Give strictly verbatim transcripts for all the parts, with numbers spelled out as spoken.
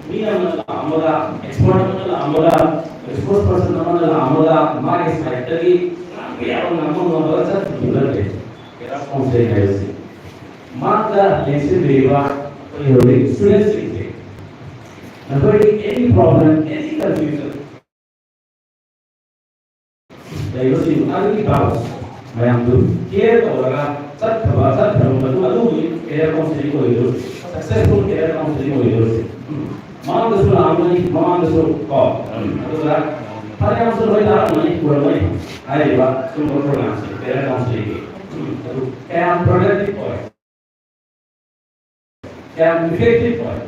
ꯃꯤ ꯑꯃꯅ ꯂꯥꯛꯑꯝꯃꯒ, expert ꯑꯃꯅ ꯂꯥꯛꯑꯝꯃꯒ, resource person ꯑꯃꯅ ꯂꯥꯛꯑꯝꯃꯒ, ꯃꯥꯒꯤ side ꯇꯒꯤ ꯉꯥꯡꯕ ꯌꯥꯕ ꯉꯥꯡꯕ ꯉꯝꯃꯒ ꯆꯠꯈꯤꯕ ꯅꯠꯇꯦ꯫ Career counselling ꯍꯥꯏꯕꯁꯤ ꯃꯥꯡꯗ ꯂꯦꯡꯁꯤꯟꯕꯤꯔꯤꯕ ꯑꯩꯈꯣꯏ ꯍꯧꯖꯤꯛ student ꯁꯤꯡꯁꯦ, ꯅꯈꯣꯏꯒꯤ any problem, any confusion ꯂꯩꯕꯁꯤꯡ ꯑꯗꯨꯒꯤ doubt ꯃꯌꯥꯝꯗꯨ clear ꯇꯧꯔꯒ ꯆꯠꯈ꯭ꯔꯕ, ꯆꯠꯈ꯭ꯔꯕ ꯃꯇꯨꯡ ꯑꯗꯨꯒꯤ career counselling ꯑꯣꯏꯔꯤꯕ, successful career counselling ꯑꯣꯏꯔꯤꯕꯁꯦ꯫ ꯃꯃꯥꯡꯗꯁꯨ ꯂꯥꯛꯑꯝꯒꯅꯤ, ꯃꯃꯥꯡꯗꯁꯨ ꯀꯣ, ꯑꯗꯨꯒ ꯐꯅꯌꯥꯝꯁꯨ ꯂꯣꯏ ꯂꯥꯛꯑꯝꯒꯅꯤ, ꯎꯔꯝꯒꯅꯤ ꯍꯥꯏꯔꯤꯕ ꯁꯤꯒꯨꯝꯕ program ꯁꯦ, career counselling ꯒꯤ꯫ ꯑꯗꯨ ꯀꯌꯥꯝ productive ꯑꯣꯏ, ꯀꯌꯥꯝ effective ꯑꯣꯏ?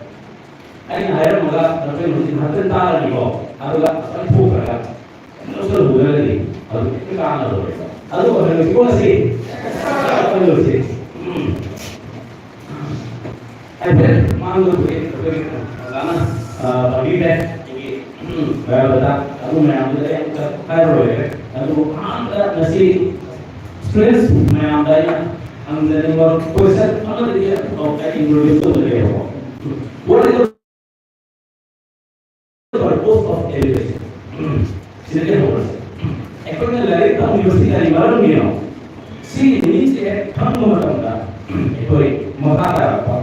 ꯑꯩꯅ ꯍꯥꯏꯔꯝꯃꯒ ꯅꯈꯣꯏ ꯍꯧꯖꯤꯛ ꯉꯥꯛꯇꯪ ꯇꯥꯔꯅꯤꯀꯣ, ꯑꯗꯨꯒ ꯑꯁꯨꯃꯥꯏꯅ ꯊꯣꯛꯈ꯭ꯔꯒ ꯂꯧꯁꯜꯂꯨꯔꯒꯗꯤ ꯑꯗꯨ ꯀꯩꯝꯇ ꯀꯥꯟꯅꯔꯣꯏꯕ꯫ ꯑꯗꯨꯒ ꯍꯧꯖꯤꯛ ꯉꯁꯤ ꯆꯠꯂꯨꯁꯤ꯫ ꯍꯥꯏꯐꯦꯠ ꯃꯥꯡꯗ ꯑꯩꯈꯣꯏ, ꯑꯩꯈꯣꯏ ꯑꯣꯖꯥꯅ, ꯑ, ꯇꯝꯕꯤꯈ꯭ꯔꯦ꯫ ꯑꯩꯈꯣꯏꯒꯤ, ꯎꯝ, ꯕꯥꯏꯑꯣꯗꯥꯇꯥ ꯑꯗꯨ ꯃꯌꯥꯝꯗꯨꯗꯤ ꯑꯩ ꯑꯃꯨꯛꯇ ꯍꯥꯏꯔꯔꯣꯏꯒꯦ꯫ ꯑꯗꯨꯕꯨ ꯑꯍꯥꯟꯕꯗ ꯉꯁꯤ students ꯃꯌꯥꯝꯗ ꯑꯩꯅ ꯍꯪꯖꯅꯤꯡꯕ question ꯑꯃꯗꯒꯤ ꯑꯃꯐꯥꯎ ꯑꯩ introduce ꯇꯧꯖꯒꯦꯕꯀꯣ꯫ What is the purpose of education? ꯁꯤꯗꯒꯤ ꯍꯧꯔꯁꯤ꯫ ꯑꯩꯈꯣꯏꯅ ꯂꯥꯏꯔꯤꯛ ꯇꯝꯂꯤꯕꯁꯤ ꯀꯔꯤ ꯃꯔꯝꯒꯤꯅꯣ? ꯁꯤꯒꯤ meaning ꯁꯦ ꯍꯦꯛ ꯈꯪꯕ ꯃꯇꯝꯗ ꯑꯩꯈꯣꯏ ꯃꯈꯥ ꯇꯥꯔꯛꯄ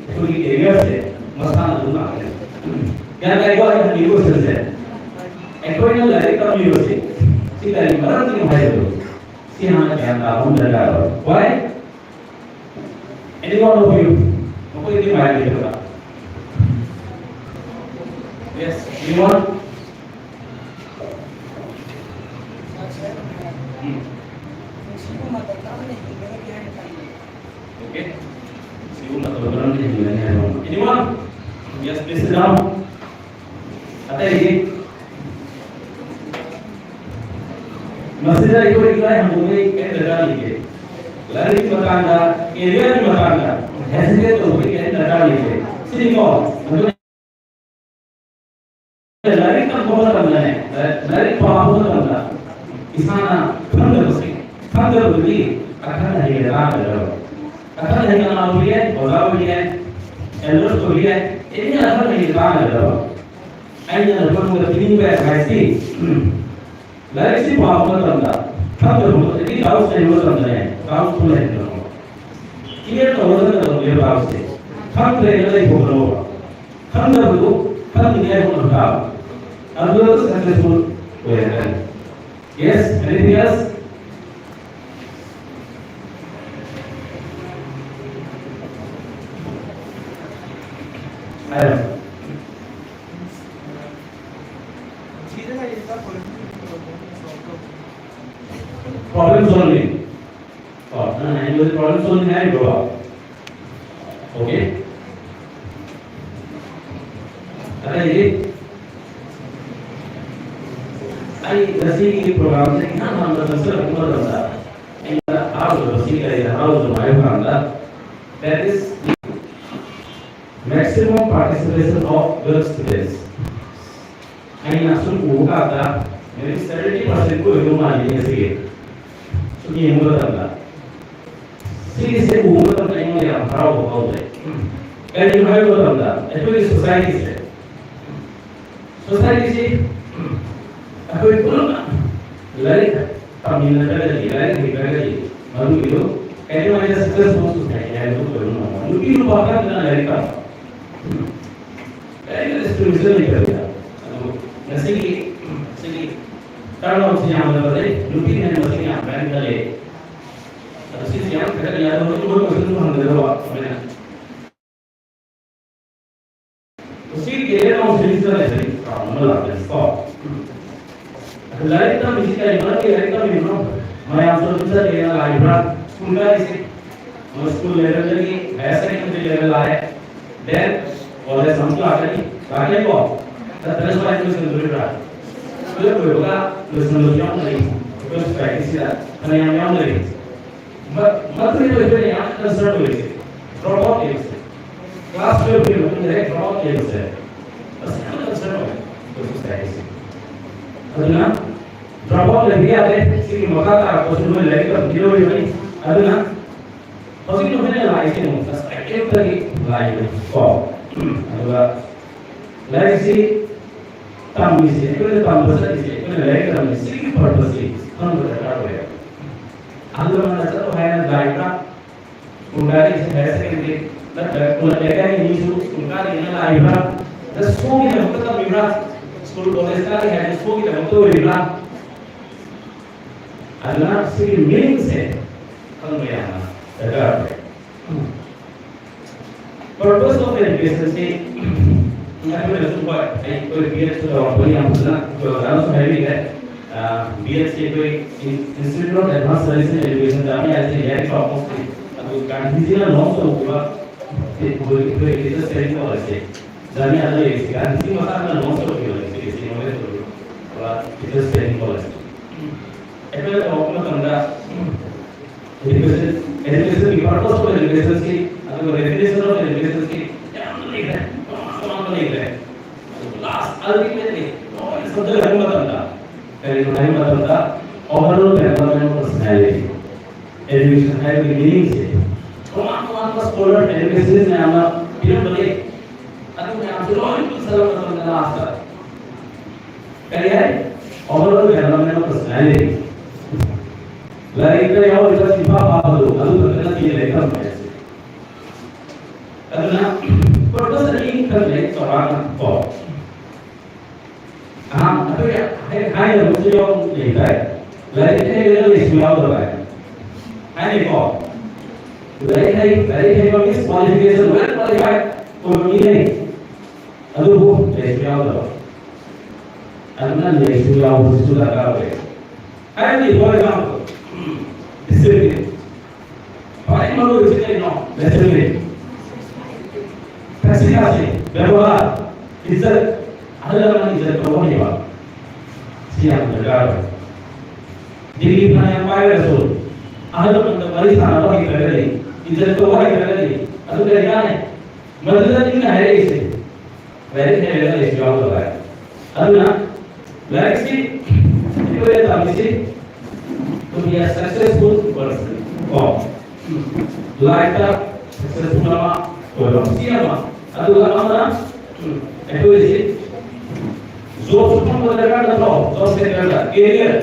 ꯑꯩꯈꯣꯏꯒꯤ career ꯁꯦ ꯃꯁꯥꯅ ꯑꯗꯨꯝ ꯂꯥꯛꯀꯅꯤ꯫ ꯒ꯭ꯌꯥꯟ ꯇꯥꯏꯀꯣ ꯑꯩꯅ ꯍꯪꯉꯤꯕ question ꯁꯦ? ꯑꯩꯈꯣꯏꯅ ꯂꯥꯏꯔꯤꯛ ꯇꯝꯂꯤꯕꯁꯤ ꯁꯤ ꯀꯔꯤ ꯃꯔꯝꯒꯤꯅꯣ ꯍꯥꯏꯕꯗꯣ ꯁꯤ ꯍꯥꯟꯅ ꯒ꯭ꯌꯥꯟ ꯇꯥꯕ ꯑꯃ ꯗꯔꯀꯥꯔ ꯑꯣꯏ꯫ Why? Any one of you? ꯃꯈꯣꯏꯗꯤ ꯃꯥꯏ ꯂꯩꯇꯕ꯭ꯔꯥ? Yes, anyone? ꯎꯝ꯫ Okay. ꯁꯤꯒꯨꯝꯕ ꯇꯧꯗꯅ ꯍꯤꯡꯒꯅꯤ ꯍꯥꯏꯕ ꯑꯃ꯫ Anyone? Yes, please sit down. ꯑꯇꯩꯗꯤ? ꯃꯁꯤꯗ ꯑꯩꯈꯣꯏ ꯏꯀꯥꯏ ꯍꯪꯒꯣꯏꯕꯒꯤ ꯀꯔꯤꯝ ꯗꯔꯀꯥꯔ ꯂꯩꯇꯦ꯫ ꯂꯥꯏꯔꯤꯛꯀꯤ ꯃꯇꯥꯡꯗ, career ꯒꯤ ꯃꯇꯥꯡꯗ hesitate ꯇꯧꯕꯒꯤ ꯀꯔꯤꯝ ꯗꯔꯀꯥꯔ ꯂꯩꯇꯦ꯫ ꯁꯤꯅꯤꯀꯣ, ꯑꯗꯨꯅ ꯂꯥꯏꯔꯤꯛ ꯇꯝꯕ ꯃꯇꯝꯗꯅꯦ, ꯂꯥꯏꯔꯤꯛ ꯄꯥꯕ ꯃꯇꯝꯗ ꯏꯁꯥꯅ ꯈꯪꯗꯕꯁꯤꯡ, ꯈꯪꯗꯕꯗꯨꯗꯤ ꯑꯈꯪ ꯑꯍꯩꯗ ꯇꯥꯟꯅꯒꯗꯕ꯫ ꯑꯈꯪ ꯑꯍꯩ ꯀꯅꯥ ꯑꯣꯏꯕ ꯌꯥꯏ? ꯑꯣꯖꯥ ꯑꯣꯏꯕ ꯌꯥꯏ, elders ꯑꯣꯏꯕ ꯌꯥꯏ, ꯑꯦꯅꯤ ꯑꯊꯔ ꯍꯦꯟꯅ ꯇꯥꯟꯅꯒꯗꯕ꯫ ꯑꯩꯅ ꯅꯈꯣꯏꯗ ꯄꯤꯅꯤꯡꯕ ꯑꯦꯗꯚꯥꯏꯁꯇꯤ, ꯂꯥꯏꯔꯤꯛꯁꯤ ꯄꯥꯕ ꯃꯇꯝꯗ ꯈꯪꯗꯕ ꯃꯇꯝꯗ ꯗꯥꯎꯠ ꯂꯩꯕ ꯃꯇꯝꯗꯅꯦ, ꯗꯥꯎꯠ ꯐꯨꯜ ꯂꯩꯍꯟꯒꯅꯣ꯫ ꯀ꯭ꯂꯤꯌꯥꯔ ꯇꯧꯔꯒ ꯇꯧꯒꯗꯕ ꯗꯥꯎꯠꯁꯦ꯫ ꯈꯪꯗ꯭ꯔꯦꯅ ꯂꯩꯊꯣꯛꯀꯅꯣꯕ꯫ ꯈꯪꯗꯕꯗꯨ ꯈꯪꯅꯤꯡꯉꯥꯏ ꯍꯣꯠꯅꯕ ꯇꯥꯕ꯫ ꯑꯗꯨꯗ ꯁꯛꯁꯦꯁꯐꯨꯜ ꯑꯣꯏꯔꯒꯅꯤ꯫ Yes, anything else? ꯍꯥꯏꯔꯣ꯫ Problem solving. ꯑꯣ, ꯅꯪ ꯍꯥꯏꯕꯗꯤ problem solving ꯍꯥꯏꯔꯤꯕ꯭ꯔꯣ? Okay. ꯑꯇꯩꯗꯤ? ꯑꯩ ꯉꯁꯤꯒꯤ programꯁꯦ ꯏꯍꯥꯟ ꯍꯥꯟꯕ ꯆꯪꯁꯤꯜꯂꯛꯄ ꯃꯇꯝꯗ ꯑꯩꯅ ꯍꯔꯥꯎꯖꯕꯁꯤ ꯀꯔꯤꯗ ꯍꯔꯥꯎꯖꯕ ꯍꯥꯏꯕ ꯀꯥꯟꯗ, that is maximum participation of girl students. ꯑꯩꯅ ꯁꯨꯝ ꯎꯕ ꯀꯥꯟꯗ maybe seventy percent ꯑꯣꯏꯗꯧ ꯃꯥꯜꯂꯤ ꯉꯁꯤꯒꯤ꯫ ꯁꯨꯝ ꯌꯦꯡꯕ ꯃꯇꯝꯗ, ꯁꯤꯒꯤꯁꯦ ꯎꯕ ꯃꯇꯝꯗ ꯑꯩꯉꯣꯟꯗ ꯌꯥꯝ ꯍꯔꯥꯎꯕ ꯐꯥꯎꯖꯩ꯫ ꯀꯔꯤꯒꯤꯅꯣ ꯍꯥꯏꯕ ꯃꯇꯝꯗ, ꯑꯩꯈꯣꯏꯒꯤ societyꯁꯦ, societyꯁꯤ ꯑꯩꯈꯣꯏ ꯄꯨꯂꯞꯅ ꯂꯥꯏꯔꯤꯛ ꯇꯝꯃꯤꯟꯅꯗ꯭ꯔꯒꯗꯤ, ꯂꯥꯏꯔꯤꯛ ꯍꯩꯇ꯭ꯔꯒꯗꯤ, ꯃꯗꯨꯒꯤꯗꯨ ꯀꯩꯗꯧꯉꯩꯗ successful society ꯍꯥꯏꯕꯗꯨ ꯑꯣꯏꯕ ꯉꯝꯃꯣꯏ꯫ ꯅꯨꯄꯤ ꯅꯨꯄꯥ ꯈꯛꯇꯅ ꯂꯥꯏꯔꯤꯛ ꯇꯝꯕ꯫ ꯀꯔꯤꯝꯇ discrimination ꯂꯩꯇꯕꯤꯗ꯫ ꯑꯗꯨ ꯉꯁꯤꯒꯤ, ꯉꯁꯤꯒꯤ turnoutꯁꯤ ꯌꯥꯝꯅ ꯐꯖꯩ꯫ ꯅꯨꯄꯤꯅ ꯍꯦꯟꯅ ꯃꯁꯤꯡ ꯌꯥꯝꯕ꯭ꯔꯥ ꯍꯥꯏꯅ ꯈꯜꯂꯦ꯫ ꯑꯗꯨ ꯁꯤꯁꯤ ꯌꯥꯝ ꯊꯥꯒꯠꯅꯤꯡꯉꯤ꯫ ꯑꯗꯣ ꯍꯧꯖꯤꯛ ꯃꯣꯏ question ꯍꯪꯒꯗꯕ ꯑꯩꯈꯣꯏꯅ꯫ ꯉꯁꯤꯒꯤ career counselling ꯁꯤꯗ ꯂꯩꯕꯅꯤ, ꯔꯥꯎꯟ ꯑꯃ ꯂꯥꯛꯀꯅꯤ ꯀꯣ꯫ ꯑꯗꯨ ꯂꯥꯏꯔꯤꯛ ꯇꯝꯃꯤꯁꯤ ꯀꯔꯤ ꯃꯔꯝꯒꯤ ꯂꯥꯏꯔꯤꯛ ꯇꯝꯃꯤꯕꯅꯣ? ꯃꯌꯥꯝꯁꯨ ꯑꯗꯨꯝ ꯆꯠꯂꯦꯅ ꯂꯥꯛꯏꯕ꯭ꯔꯥ? ꯁ꯭ꯀꯨꯜ ꯀꯥꯔꯤꯁꯦ꯫ ꯑꯃ ꯁ꯭ꯀꯨꯜ ꯂꯦꯚꯦꯜꯗꯒꯤ higher secondary level ꯂꯥꯛꯑꯦ, then college ꯑꯃꯨꯛ ꯂꯥꯛꯀꯅꯤ, ꯂꯥꯛꯀꯅꯤꯀꯣ? ꯅꯠꯇ꯭ꯔꯒ ꯁꯨꯃꯥꯏꯅ ꯂꯣꯏꯁꯤꯟꯗꯣꯔꯤꯕ꯭ꯔꯥ? ꯇꯨꯌꯦꯜꯞ ꯂꯣꯏꯕꯒ ꯂꯣꯏꯁꯤꯟꯕꯁꯨ ꯌꯥꯎꯅꯔꯤ, ꯑꯩꯈꯣꯏ ꯁꯣꯁꯥꯏꯇꯤꯁꯤꯗ ꯐꯅꯌꯥꯝ ꯌꯥꯎꯅꯔꯤ꯫ ꯃ-, ꯃꯗꯨꯒꯤꯗꯣ ꯑꯩꯈꯣꯏꯅ ꯌꯥꯝ concern ꯑꯣꯏꯔꯤꯁꯦ, drop out ꯂꯩꯕꯁꯦ꯫ Class twelve ꯀꯤ ꯃꯇꯨꯡꯗ ꯍꯦꯛ drop out ꯂꯩꯕꯁꯦ, ꯃꯁꯤ ꯌꯥꯝ concern ꯑꯣꯏ ꯑꯩꯈꯣꯏ ꯁꯣꯁꯥꯏꯇꯤꯁꯦ꯫ ꯑꯗꯨꯅ drop out ꯂꯩꯕ ꯌꯥꯗꯦ꯫ ꯁꯤꯒꯤ ꯃꯈꯥ ꯇꯥꯔꯛꯄꯁꯨ ꯅꯣꯏ ꯂꯥꯏꯔꯤꯛ ꯇꯝꯕꯤꯔꯣꯏꯕꯅꯤ꯫ ꯑꯗꯨꯅ ꯍꯧꯖꯤꯛ ꯅꯈꯣꯏꯅ ꯂꯥꯛꯏꯁꯦ ꯑꯃꯨꯛ ꯉꯁꯥꯏ ꯑꯌꯨꯛꯇꯒꯤ ꯂꯥꯛꯏꯕꯅꯤ ꯀꯣ꯫ ꯑꯗꯨꯒ ꯂꯥꯏꯔꯤꯛꯁꯤ ꯇꯝꯃꯤꯁꯦ, ꯑꯩꯈꯣꯏꯅ ꯇꯝꯕ ꯆꯠꯂꯤꯁꯦ, ꯑꯩꯈꯣꯏꯅ ꯂꯥꯏꯔꯤꯛ ꯇꯝꯃꯤꯁꯦ, ꯁꯤꯒꯤ purpose ꯁꯤ ꯈꯪꯕ ꯗꯔꯀꯥꯔ ꯑꯣꯏꯌꯦꯕ꯫ ꯑꯍꯜ ꯂꯃꯟꯅ ꯆꯠꯂꯣ ꯍꯥꯏꯅ ꯂꯥꯛꯏꯕ꯭ꯔꯥ? ꯁ꯭ꯀꯨꯜ ꯀꯥꯔꯤꯁꯦ higher secondary ꯅꯠꯇ꯭ꯔꯒ ꯈꯨꯜ ꯂꯩꯀꯥꯏꯒꯤ ꯃꯤꯁꯨ ꯁ꯭ꯀꯨꯜ ꯀꯥꯔꯤꯅ ꯂꯥꯛꯏꯕ꯭ꯔꯥ? ꯅꯠꯇ꯭ꯔꯒ ꯁꯣꯒꯤꯗꯃꯛꯇ ꯇꯝꯃꯤꯕ꯭ꯔꯥ? ꯁ꯭ꯀꯨꯜ ꯀꯣꯂꯦꯖ ꯀꯥꯔꯤ ꯍꯥꯏꯁꯦ ꯁꯣꯒꯤꯗꯃꯛꯇ ꯑꯣꯏꯔꯤꯕ꯭ꯔꯥ? ꯑꯗꯨꯅ ꯁꯤꯒꯤ meaning ꯁꯦ ꯈꯪꯕ ꯌꯥꯝꯅ ꯗꯔꯀꯥꯔ ꯑꯣꯏ꯫ Purpose of education ꯁꯤ ꯑꯩꯈꯣꯏꯅꯁꯨ, ꯍꯣꯏ, ꯑꯩꯈꯣꯏ B Ed ꯁꯨ ꯇꯧꯔꯛꯄꯅꯤ, ꯌꯥꯝ ꯐꯖꯅ ꯑꯩꯈꯣꯏ ꯑꯣꯖꯥꯅꯁꯨ ꯍꯥꯏꯕꯤꯈ꯭ꯔꯦ꯫ B Ed ꯁꯤ ꯑꯩꯈꯣꯏ Institute of Advanced Studies in Education, Jamia ꯁꯤ ꯌꯥꯏ ꯇꯧꯔꯛꯄꯁꯤ꯫ ꯑꯗꯨ ꯒꯥꯟꯙꯤꯖꯤꯅ launch ꯇꯧꯈꯤꯕ ꯑꯩꯈꯣꯏ, ꯑꯩꯈꯣꯏ teachers training college ꯁꯦ, ꯖꯥꯃꯤꯌꯥꯗ ꯂꯩꯔꯤꯁꯦ ꯒꯥꯟꯙꯤꯖꯤ ꯃꯁꯥꯅ launch ꯇꯧꯈꯤꯕꯅꯤ꯫ ꯁꯤ ꯏꯁꯇꯦꯠ ꯇꯤꯆꯔꯁ ꯇ꯭ꯔꯦꯅꯤꯡ ꯀꯣꯂꯦꯖ꯫ ꯑꯩꯈꯣꯏꯅ ꯇꯧꯔꯛꯄ ꯃꯇꯝꯗ education, education ꯒꯤ purpose of education ꯁꯤ, ꯑꯗꯨꯒ definition of education ꯁꯤ ꯌꯥꯝꯅ ꯂꯩꯈ꯭ꯔꯦ, ꯇꯣꯉꯥꯟ ꯇꯣꯉꯥꯟꯕ ꯂꯩꯈ꯭ꯔꯦ꯫ ꯑꯗꯨꯕꯨ last ultimately ꯂꯣꯏꯅ ꯁꯝꯖꯤꯜꯂꯛꯄ ꯃꯇꯝꯗ ꯀꯔꯤꯅꯣ ꯍꯥꯏꯕ ꯃꯇꯝꯗ overall development of personality꯫ Education ꯍꯥꯏꯕꯒꯤ meaning ꯁꯦ ꯇꯣꯉꯥꯟ ꯇꯣꯉꯥꯟꯕ scholar, educationist ꯃꯌꯥꯝꯅ ꯄꯤꯔꯝꯕ ꯂꯩ꯫ ꯑꯗꯨ ꯃꯌꯥꯝꯁꯦ ꯂꯣꯏ ꯄꯨꯟꯁꯤꯜꯂꯛꯄ ꯃꯇꯝꯗ last ꯇ ꯀꯔꯤ ꯍꯥꯏ? Overall development of personality꯫ ꯂꯥꯏꯔꯤꯛꯇ ꯌꯥꯎꯔꯤꯕ ꯆꯤꯟꯐꯥ ꯐꯥꯕꯗꯨ ꯑꯗꯨ ꯈꯛꯇ ꯅꯠꯇꯦ ꯂꯥꯏꯔꯤꯛ ꯇꯝꯕ ꯍꯥꯏꯁꯦ꯫ ꯑꯗꯨꯅ purpose ꯑꯅꯤ ꯈꯛ ꯂꯩ ꯆꯥꯎꯔꯥꯛꯅ ꯀꯣ꯫ ꯑꯍꯥꯟꯕ ꯑꯩꯈꯣꯏ ꯍꯦꯛ ꯍꯥꯏꯅꯕꯁꯨ ꯌꯥꯎ ꯂꯩ ꯇꯥꯏ꯫ ꯂꯥꯏꯔꯤꯛ ꯍꯩꯔꯒ ꯂꯩꯁꯨ ꯌꯥꯎꯗꯕ ꯍꯥꯏ꯫ ꯍꯥꯏꯅꯩꯀꯣ? ꯂꯥꯏꯔꯤꯛ ꯍꯩ, ꯂꯥꯏꯔꯤꯛ ꯍꯩꯕ means qualification, well qualified ꯑꯣꯏꯕ ꯃꯤ ꯂꯩ꯫ ꯑꯗꯨꯕꯨ ꯂꯩꯁꯨ ꯌꯥꯎꯗꯕ꯫ ꯑꯗꯨꯅ ꯂꯩꯁꯨ ꯌꯥꯎꯕꯁꯤꯁꯨ ꯗꯔꯀꯥꯔ ꯑꯣꯏ꯫ ꯍꯥꯏꯕꯗꯤ, for example, discipline꯫ ꯈ꯭ꯋꯥꯏ ꯃꯔꯨ ꯑꯣꯏꯕꯁꯤ ꯀꯩꯅꯣ? Discipline꯫ ꯊꯛꯁꯤ ꯈꯥꯁꯤ, ꯕꯦꯕꯣꯍꯥꯔ, ꯏꯖꯠ, ꯑꯍꯜ ꯂꯃꯟ ꯏꯖꯠ ꯇꯧꯕ ꯍꯩꯕ꯫ ꯁꯤ ꯌꯥꯝ ꯗꯔꯀꯥꯔ ꯑꯣꯏ꯫ ꯗꯤꯒ꯭ꯔꯤ ꯐꯅꯌꯥꯝ ꯄꯥꯏꯔꯒꯁꯨ ꯑꯍꯜ ꯂꯃꯟꯗ ꯋꯥꯔꯤ ꯁꯥꯟꯅꯕ ꯍꯩꯇ꯭ꯔꯒꯗꯤ, ꯏꯖꯠ ꯇꯧꯕ ꯍꯩꯇ꯭ꯔꯒꯗꯤ, ꯑꯗꯨ ꯀꯔꯤ ꯀꯥꯟꯅꯩ? ꯃꯗꯨꯗ ꯑꯩꯅ ꯍꯥꯏꯔꯛꯏꯁꯦ꯫ ꯂꯥꯏꯔꯤꯛ ꯍꯩꯔꯒ ꯂꯩꯁꯨ ꯌꯥꯎꯗꯕ ꯍꯥꯏ꯫ ꯑꯗꯨꯅ ꯂꯥꯏꯔꯤꯛꯁꯤ ꯑꯩꯈꯣꯏꯅ ꯇꯝꯃꯤꯁꯤ to be a successful person꯫ ꯀꯣ? Life ꯇ successful ꯑꯃ ꯑꯣꯏꯕ ꯃꯤ ꯑꯃ ꯑꯗꯨꯒ ꯑꯃꯅ ꯑꯩꯈꯣꯏꯁꯤ ꯖꯣꯕꯁꯨ ꯐꯪꯕ ꯗꯔꯀꯥꯔ ꯅꯠꯇ꯭ꯔꯣ? ꯖꯣꯕ ꯁꯦꯛꯇꯔꯗ ꯀꯦꯔꯤꯌꯔ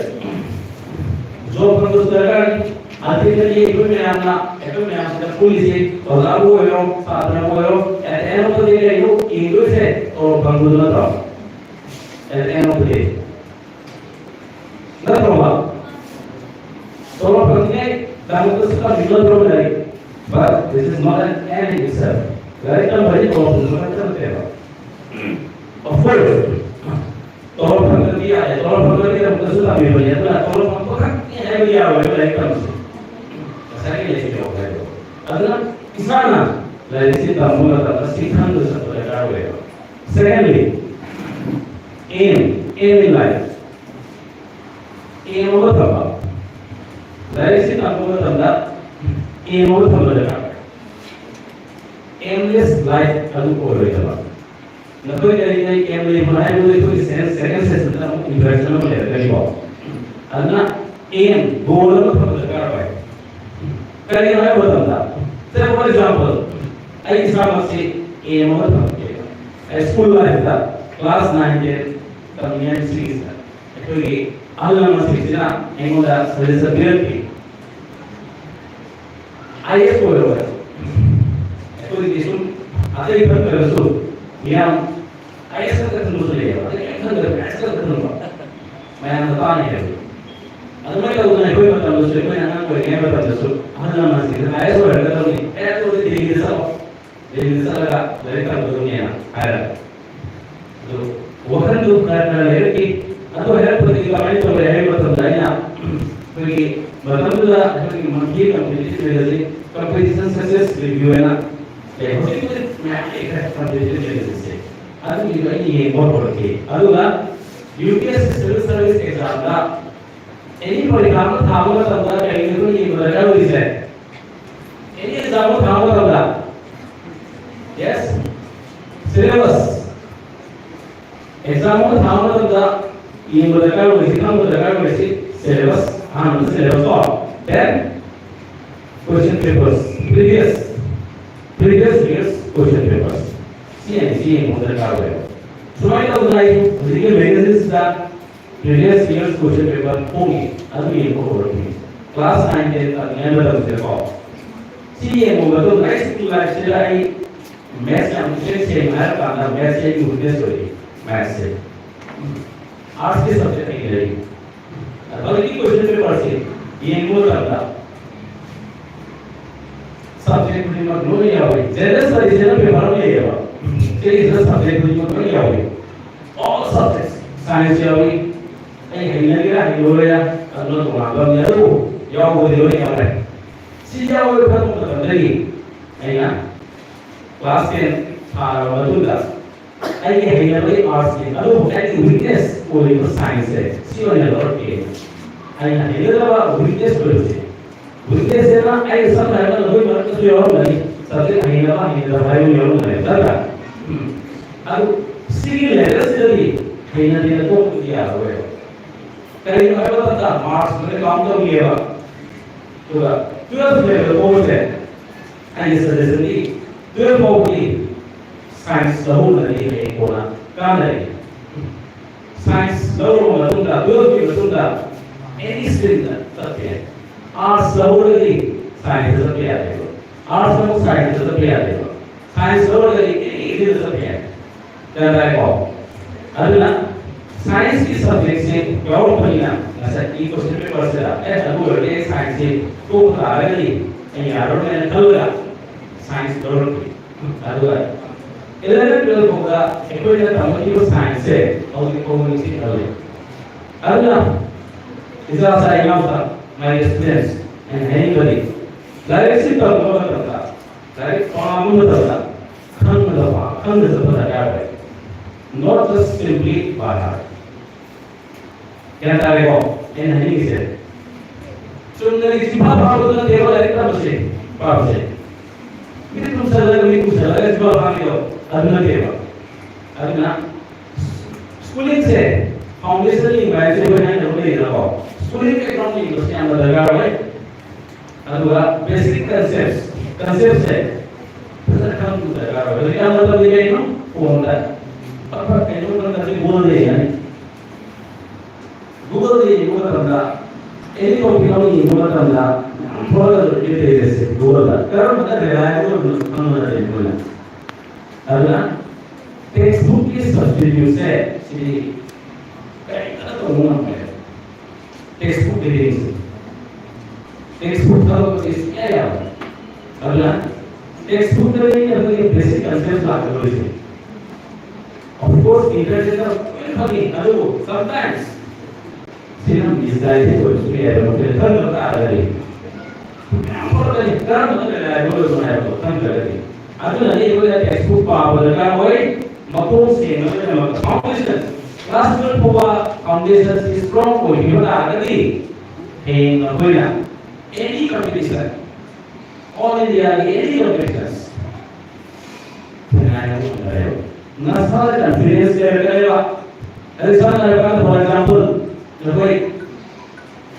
ꯖꯣꯕ ꯐꯪꯕꯁꯨ ꯗꯔꯀꯥꯔꯅꯤ꯫ ꯑꯗꯨꯗꯒꯤ ꯑꯩꯈꯣꯏ ꯃꯌꯥꯝꯅ ꯑꯩꯈꯣꯏ ꯃꯌꯥꯝꯁꯤꯗ ꯄꯨꯜꯂꯤꯁꯤ ꯑꯣꯖꯥꯕꯨ ꯑꯣꯏꯔꯣ, ꯁꯥꯇ꯭ꯔꯕꯨ ꯑꯣꯏꯔꯣ, at the end of the day ꯀꯩꯅꯣ ꯌꯦꯡꯗꯣꯏꯁꯦ ꯇꯣꯂꯣꯞ ꯐꯪꯕꯗꯨ ꯅꯠꯇ꯭ꯔꯣ? At the end of the day. ꯅꯠꯇ꯭ꯔꯣꯕ? ꯇꯣꯂꯣꯞ ꯐꯪꯉꯦ, ꯗꯥꯏꯃꯟꯗꯁꯨ ꯇꯝꯕꯤꯕ ꯅꯠꯇ꯭ꯔꯣ ꯂꯥꯏꯔꯤꯛ? But this is not an end in itself. ꯂꯥꯏꯔꯤꯛ ꯇꯝꯕ ꯍꯥꯏꯗꯤ ꯇꯣꯂꯣꯞ ꯐꯪꯕ ꯈꯛꯇ ꯅꯠꯇꯦꯕ꯫ Of course, ꯇꯣꯂꯣꯞ ꯐꯪꯗ꯭ꯔꯗꯤ ꯌꯥꯔꯦ, ꯇꯣꯂꯣꯞ ꯐꯪꯗ꯭ꯔꯗꯤ ꯗꯥꯏꯃꯟꯗꯁꯨ ꯇꯝꯕꯤꯕꯅꯤ, ꯑꯗꯨꯅ ꯇꯣꯂꯣꯞ ꯐꯪꯕ ꯈꯛꯇꯅꯤ ꯍꯥꯏꯕ ꯌꯥꯔꯣꯏꯕ ꯂꯥꯏꯔꯤꯛ ꯇꯝꯕꯁꯦ꯫ ꯉꯁꯥꯏꯒꯤ ꯂꯥꯏꯔꯤꯛ ꯌꯥꯎꯕ ꯍꯥꯏꯗꯣ꯫ ꯑꯗꯨꯅ ꯏꯁꯥꯅ ꯂꯥꯏꯔꯤꯛꯁꯤ ꯇꯝꯕ ꯃꯇꯝꯗ ꯁꯤ ꯈꯪꯗ ꯆꯠꯄ ꯗꯔꯀꯥꯔ ꯑꯣꯏꯌꯦꯕ꯫ Secondly, aim, aim in life. Aim ꯑꯃ ꯊꯝꯕ꯫ ꯂꯥꯏꯔꯤꯛꯁꯤ ꯇꯝꯕ ꯃꯇꯝꯗ aim ꯑꯃ ꯊꯝꯕ ꯗꯔꯀꯥꯔ ꯑꯣꯏ꯫ Aimless life ꯑꯗꯨ ꯑꯣꯏꯔꯣꯏꯗꯕ꯫ ꯅꯈꯣꯏ ꯀꯔꯤ ꯀꯔꯤ aim ꯂꯩꯕꯅꯣ ꯍꯥꯏꯕꯗꯨ ꯑꯩꯈꯣꯏꯒꯤ second, second session ꯗ ꯑꯃꯨꯛ introduction ꯑꯃ ꯂꯩꯔꯛꯀꯅꯤꯀꯣ꯫ ꯑꯗꯨꯅ aim, goal ꯑꯃ ꯊꯝꯕ ꯗꯔꯀꯥꯔ ꯑꯣꯏ꯫ ꯀꯔꯤꯒꯤꯅꯣ ꯍꯥꯏꯕ ꯃꯇꯝꯗ, say for example, ꯑꯩ ꯏꯁꯥꯃꯛꯁꯤ aim ꯑꯃ ꯊꯝꯒꯦ꯫ ꯑꯩ school life ꯇ class nine, ten ꯇꯝꯃꯤꯉꯩ ꯁꯤꯒꯤꯁꯤꯗ ꯑꯩꯈꯣꯏꯒꯤ ꯑꯍꯜ ꯂꯃꯟꯁꯤꯡꯁꯤꯅ ꯑꯩꯉꯣꯟꯗ suggestion ꯄꯤꯔꯛꯈꯤ꯫ I A S ꯑꯣꯏꯔꯣ ꯍꯥꯏ꯫ ꯑꯩꯈꯣꯏꯒꯤ ꯁꯨꯝ ꯑꯇꯩ ꯈꯪꯗ꯭ꯔꯒꯁꯨ ꯃꯤꯌꯥꯝ I A S ꯈꯛꯇ ꯈꯪꯕꯁꯨ ꯂꯩꯌꯦꯕ꯫ ꯑꯇꯩ ꯀꯔꯤꯝ ꯈꯪꯗꯕ, I A S ꯈꯛꯇ ꯈꯪꯕ꯫ ꯃꯌꯥꯝꯅ ꯇꯥꯅꯤ ꯍꯥꯏꯕ꯫ ꯑꯗꯨꯃꯥꯏꯅ ꯇꯧꯗꯅ ꯑꯩꯈꯣꯏ ꯃꯇꯝꯗꯁꯨ, ꯑꯩꯈꯣꯏꯅ ꯑꯉꯥꯡ ꯑꯣꯏꯔꯤꯉꯩ ꯃꯇꯝꯗꯁꯨ ꯑꯍꯜ ꯂꯃꯟꯁꯤꯡꯅ I A S ꯑꯣꯏꯔꯒꯗꯧꯅꯤ, I A S ꯑꯣꯏꯔꯗꯤ ꯗꯦꯜꯂꯤꯗ ꯆꯠꯂꯣ, ꯗꯦꯜꯂꯤꯗ ꯆꯠꯂꯒ ꯂꯥꯏꯔꯤꯛ ꯇꯝꯒꯗꯧꯅꯦꯅ ꯍꯥꯏꯔꯒ꯫ ꯑꯗꯨ ꯋꯥꯈꯜꯗꯨ ꯈꯔ ꯈꯔ ꯂꯩꯔꯛꯈꯤ꯫ ꯑꯗꯨ ꯍꯥꯏꯔꯛꯄꯗꯒꯤ ꯀꯃꯥꯏꯅ ꯇꯧꯔꯦ ꯍꯥꯏꯕ ꯃꯇꯝꯗ ꯑꯩꯅ ꯑꯩꯈꯣꯏꯒꯤ ꯃꯇꯝꯗꯨꯗ ꯑꯩꯈꯣꯏꯒꯤ monthly competitive level ꯑꯁꯤ competition success review ꯍꯥꯏꯅ ꯂꯩ꯫ ꯍꯧꯖꯤꯛ ꯍꯧꯖꯤꯛ ꯃꯌꯥꯝ ꯂꯩꯈ꯭ꯔꯦ competitive level ꯑꯁꯦ꯫ ꯑꯗꯨꯒꯤꯗꯣ ꯑꯩꯅ ꯌꯦꯡꯕ ꯍꯧꯔꯛꯈꯤ꯫ ꯑꯗꯨꯒ U P S C civil service exam ꯗ any ꯄꯔꯤꯈꯥ ꯑꯃ ꯊꯥꯕ ꯃꯇꯝꯗ ꯀꯔꯤꯅꯣ ꯑꯩꯈꯣꯏ ꯌꯦꯡꯕ ꯗꯔꯀꯥꯔ ꯑꯣꯏꯔꯤꯁꯦ? Any exam ꯑꯃ ꯊꯥꯕ ꯃꯇꯝꯗ, yes, syllabus. Exam ꯑꯃ ꯊꯥꯕ ꯃꯇꯝꯗ ꯌꯦꯡꯕ ꯗꯔꯀꯥꯔ ꯑꯣꯏꯔꯤꯁꯤ, ꯈꯪꯕ ꯗꯔꯀꯥꯔ ꯑꯣꯏꯔꯤꯁꯤ syllabus, ꯑꯍꯥꯟꯕꯗ syllabus ꯀꯣ, then question papers, previous, previous years question papers꯫ ꯁꯤ ꯌꯦꯡꯕ ꯗꯔꯀꯥꯔ ꯑꯣꯏꯌꯦꯕ꯫ ꯁꯨꯃꯥꯏꯅ ꯇꯧꯗꯅ ꯑꯩ ꯍꯧꯖꯤꯛꯀꯤ magazine ꯁꯤꯗ previous year's question paper ꯐꯣꯡꯉꯤ, ꯑꯗꯨ ꯌꯦꯡꯕ ꯍꯧꯔꯛꯈꯤꯅꯤ꯫ Class nine ten ꯇꯝꯃꯤꯉꯩ ꯃꯇꯝꯁꯤꯗꯀꯣ꯫ ꯁꯤ ꯌꯦꯡꯕ ꯃꯇꯨꯡꯗ ꯑꯩ school life ꯁꯤꯗ ꯑꯩ maths ꯌꯥꯝ ꯏꯁꯦꯡ ꯁꯦꯡꯅ ꯍꯥꯏꯔ ꯀꯥꯟꯗ maths ꯁꯦ ꯑꯩꯒꯤ weakness ꯑꯣꯏꯌꯦ, maths ꯁꯦ꯫ Arts ꯀꯤ subject ꯑꯩꯒꯤ ꯂꯩ꯫ ꯍꯧꯖꯤꯛꯀꯤ question paper ꯁꯤ ꯌꯦꯡꯕ ꯃꯇꯝꯗ subject ꯈꯨꯗꯤꯡꯃꯛ ꯂꯣꯏ ꯌꯥꯎꯏ꯫ General studies ꯍꯥꯏꯅ paper ꯑꯃ ꯂꯩꯌꯦꯕ꯫ ꯁꯤꯒꯤꯁꯤꯗ subject ꯈꯨꯗꯤꯡꯃꯛ ꯂꯣꯏ ꯌꯥꯎꯏ꯫ All subjects, science ꯌꯥꯎꯏ꯫ ꯑꯩ ꯍꯩꯅꯒꯦꯔꯥ ꯍꯩꯅꯔꯣꯏꯔꯥ ꯑꯗꯨꯅ ꯇꯣꯉꯥꯟꯕ ꯑꯃꯅꯤ꯫ ꯑꯗꯨꯕꯨ ꯌꯥꯎꯕꯗꯤ ꯂꯣꯏ ꯌꯥꯎꯔꯦ꯫ ꯁꯤ ꯌꯥꯎꯔꯦ ꯈꯟꯕ ꯃꯇꯝꯗꯒꯤ ꯑꯩꯅ class ten ꯊꯥꯔꯕ ꯃꯇꯨꯡꯗ ꯑꯩꯒꯤ ꯍꯩꯅꯕꯒꯤ arts ꯅꯤ, ꯑꯗꯨꯕꯨ ꯑꯩꯒꯤ weakness ꯑꯣꯏꯔꯤꯕ science ꯁꯦ ꯁꯤ ꯑꯣꯏꯅ ꯂꯧꯔꯛꯀꯦ꯫ ꯑꯩꯅ ꯍꯩꯅꯗꯕ weakness ꯑꯣꯏꯕꯁꯦ, weakness ꯁꯤꯅ ꯑꯩ ꯁꯝꯅ ꯍꯥꯏꯔꯕꯗ ꯅꯈꯣꯏ ꯃꯔꯛꯇꯁꯨ ꯌꯥꯎꯔꯝꯒꯅꯤ, subject ꯍꯩꯅꯕ ꯍꯩꯅꯗꯕ ꯍꯥꯏꯕ ꯑꯃ ꯌꯥꯎꯔꯝꯒꯅꯤ, ꯅꯠꯇ꯭ꯔꯥ? ꯎꯝ꯫ ꯑꯗꯨ ꯁꯤꯒꯤ level ꯁꯤꯗꯗꯤ ꯍꯩꯅꯗꯦꯅ ꯇꯣꯛꯄꯗꯤ ꯌꯥꯔꯔꯣꯏꯕ꯫ ꯀꯔꯤꯒꯤꯅꯣ ꯍꯥꯏꯕ ꯃꯇꯝꯗ marks ꯂꯣꯏꯅ count ꯇꯧꯔꯤꯑꯕ꯫ ꯑꯗꯨꯒ twelve level ꯐꯥꯎꯕꯁꯦ ꯑꯩꯒꯤ suggestion ꯗꯤ twelve ꯐꯥꯎꯕꯗꯤ science ꯂꯧꯍꯧꯕꯅꯗꯤ ꯍꯌꯦꯡ ꯀꯣꯟꯅ ꯀꯥꯟꯅꯔꯦ꯫ Science ꯂꯧꯔꯕ ꯃꯇꯨꯡꯗ, twelve ꯀꯤ ꯃꯇꯨꯡꯗ any stream ꯗ ꯆꯠꯄ ꯌꯥꯏ꯫ Arts ꯂꯧꯔꯒꯗꯤ science ꯇ ꯆꯠꯄ ꯌꯥꯗꯦꯕ꯫ Arts ꯂꯧꯔꯒ science ꯇ ꯆꯠꯄ ꯌꯥꯗꯦꯕ꯫ Science ꯂꯧꯔꯒꯗꯤ any field ꯗ ꯆꯠꯄ ꯌꯥꯏ꯫ ꯒ꯭ꯌꯥꯟ ꯇꯥꯔꯦꯀꯣ? ꯑꯗꯨꯅ science ꯀꯤ subject ꯁꯦ ꯌꯥꯎꯔꯛꯄꯅꯤꯅ ꯉꯁꯥꯏꯒꯤ question paper ꯁꯤꯗ ꯑꯦ ꯑꯗꯨ ꯑꯣꯏꯔꯗꯤ ꯑꯩ science ꯁꯦ ꯇꯣꯛꯄ ꯇꯥꯔꯒꯗꯤ ꯑꯩ ꯌꯥꯔꯔꯣꯏꯅ ꯈꯜꯂꯒ science ꯂꯧꯔꯛꯈꯤ꯫ ꯑꯗꯨꯒ eleven twelve ꯐꯥꯎꯗ ꯑꯩꯈꯣꯏꯅ ꯇꯝꯃꯛꯈꯤꯕ science ꯁꯦ ꯍꯧꯖꯤꯛ ꯐꯥꯎꯕ ꯅꯤꯡꯁꯤꯡꯍꯜꯂꯤ꯫ ꯑꯗꯨꯅ ꯏꯆꯥ ꯏꯆꯥ ꯏꯅꯥꯎꯆꯥ, my students, ꯑꯩꯅ ꯍꯥꯏꯅꯤꯡꯕꯗꯤ ꯂꯥꯏꯔꯤꯛꯁꯤ ꯇꯝꯕ ꯃꯇꯝꯗ, ꯂꯥꯏꯔꯤꯛ ꯄꯥꯕ ꯃꯇꯝꯗ ꯈꯪꯉꯒ ꯄꯥ, ꯈꯪꯗ ꯆꯠꯄ ꯗꯔꯀꯥꯔ ꯑꯣꯏ꯫ Not just simply by heart. ꯒ꯭ꯌꯥꯟ ꯇꯥꯔꯦꯀꯣ ꯑꯩꯅ ꯍꯥꯏꯅꯤꯡꯉꯤꯁꯦ? ꯆꯨꯝꯅꯒꯤ ꯆꯤꯟꯐꯥ ꯐꯥꯕꯗꯨ ꯅꯠꯇꯦꯕ ꯂꯥꯏꯔꯤꯛ ꯇꯝꯕꯁꯦ, ꯄꯥꯕꯁꯦ꯫ ꯃꯤꯠ ꯇꯨꯝꯁꯜꯂꯒ, ꯃꯤꯠ ꯇꯨꯝꯁꯜꯂꯒ ꯆꯤꯟꯐꯥ ꯐꯥꯕꯤꯗꯣ ꯑꯗꯨ ꯅꯠꯇꯦꯕ꯫ ꯑꯗꯨꯅ schooling ꯁꯦ foundation ꯂꯤꯡꯕ ꯍꯥꯏꯁꯦ ꯑꯩꯈꯣꯏ ꯍꯥꯏꯅꯕ ꯂꯩꯗꯅꯀꯣ, schooling background ꯂꯤꯡꯕꯁꯦ ꯌꯥꯝꯅ ꯗꯔꯀꯥꯔ ꯑꯣꯏ꯫ ꯑꯗꯨꯒ basic concepts, concept ꯁꯦ ꯐꯖꯅ ꯈꯪꯕ ꯗꯔꯀꯥꯔ ꯑꯣꯏ꯫ ꯍꯧꯖꯤꯛꯀꯥꯟ ꯃꯇꯝꯗꯤ ꯀꯩꯅꯣ? ꯐꯣꯟꯗ ꯐꯠ ꯐꯠ ꯀꯩꯅꯣꯝ ꯈꯪꯗ꯭ꯔꯗꯤ ꯒꯨꯒꯜꯗ ꯌꯦꯡꯉꯅꯤ꯫ ꯒꯨꯒꯜꯗ ꯌꯦꯡꯕ ꯃꯇꯝꯗ ꯑꯦꯅꯤ ꯇꯣꯄꯤꯛ ꯑꯃ ꯌꯦꯡꯕ ꯃꯇꯝꯗ ꯌꯥꯝ ꯊꯣꯛꯂꯒꯁꯨ ꯂꯩꯔꯦꯁꯦ ꯒꯨꯒꯜꯗ꯫ ꯀꯔꯝꯕꯅ ꯔꯤꯂꯥꯏꯕꯜ ꯑꯣꯏꯕꯅꯣ ꯈꯪꯕ ꯅꯠꯇꯦ ꯑꯩꯈꯣꯏꯅ꯫ ꯑꯗꯨꯅ ꯇꯦꯛꯁꯕꯨꯛꯀꯤ ꯁꯕꯁꯇꯤꯇ꯭ꯌꯨꯠꯁꯦ ꯁꯤꯗꯤ ꯀꯔꯤꯝꯇ ꯇꯧꯕ ꯉꯝꯃꯣꯏ꯫ ꯇꯦꯛꯁꯕꯨꯛ ꯔꯤꯗꯤꯡꯁꯦ ꯇꯦꯛꯁꯕꯨꯛ ꯊꯥꯗꯣꯛꯄꯁꯦ ꯁꯨꯡꯌꯥ ꯌꯥꯔꯣꯏ꯫ ꯑꯗꯨꯅ ꯇꯦꯛꯁꯕꯨꯛꯇꯒꯤ ꯑꯩꯈꯣꯏꯒꯤ ꯕꯦꯁꯤꯛ ꯀꯟꯁꯦꯞ ꯂꯥꯛꯀꯗꯧꯔꯤꯁꯦ꯫ Of course, ꯏꯟꯇꯔꯅꯦꯠꯇ ꯂꯣꯏꯅ ꯐꯪꯉꯤ, ꯑꯗꯨꯕꯨ sometimes ꯁꯤꯅ ꯃꯤꯁꯒꯥꯏꯗꯦꯠ ꯑꯣꯏꯕꯁꯨ ꯌꯥꯏꯕ, ꯃꯈꯣꯏꯅ ꯈꯪꯗꯕ ꯇꯥꯔꯒꯗꯤ꯫ ꯃꯌꯥꯝ ꯊꯣꯛꯂꯛꯀꯅꯤ, ꯀꯔꯝꯕꯅ ꯔꯤꯂꯥꯏꯕꯜ ꯑꯣꯏꯕꯅꯣ ꯍꯥꯏꯕꯗꯣ ꯈꯪꯗ꯭ꯔꯒꯗꯤ꯫ ꯑꯗꯨꯅꯅꯤ ꯑꯩꯈꯣꯏꯅ ꯇꯦꯛꯁꯕꯨꯛ ꯄꯥꯕ ꯗꯔꯀꯥꯔ ꯑꯣꯏ꯫ ꯃꯈꯣꯡ ꯁꯦꯡꯅꯕꯒꯤꯗꯃꯛꯇ foundation, class twelve ꯐꯥꯎꯕ foundation ꯁꯤ strong ꯑꯣꯏꯈꯤꯕ ꯇꯥꯔꯒꯗꯤ ꯍꯌꯦꯡ ꯑꯩꯈꯣꯏꯅ any competition, all India ꯒꯤ any competition ꯊꯦꯡꯅꯥꯏꯅꯕ ꯉꯝꯒꯅꯦꯕ꯫ ꯅꯁꯥꯗ confidence ꯂꯩꯔꯛꯀꯅꯦꯕ꯫ ꯑꯗꯨ ꯁꯝꯅ ꯍꯥꯏꯔꯀꯥꯟꯗ, for example, ꯅꯈꯣꯏ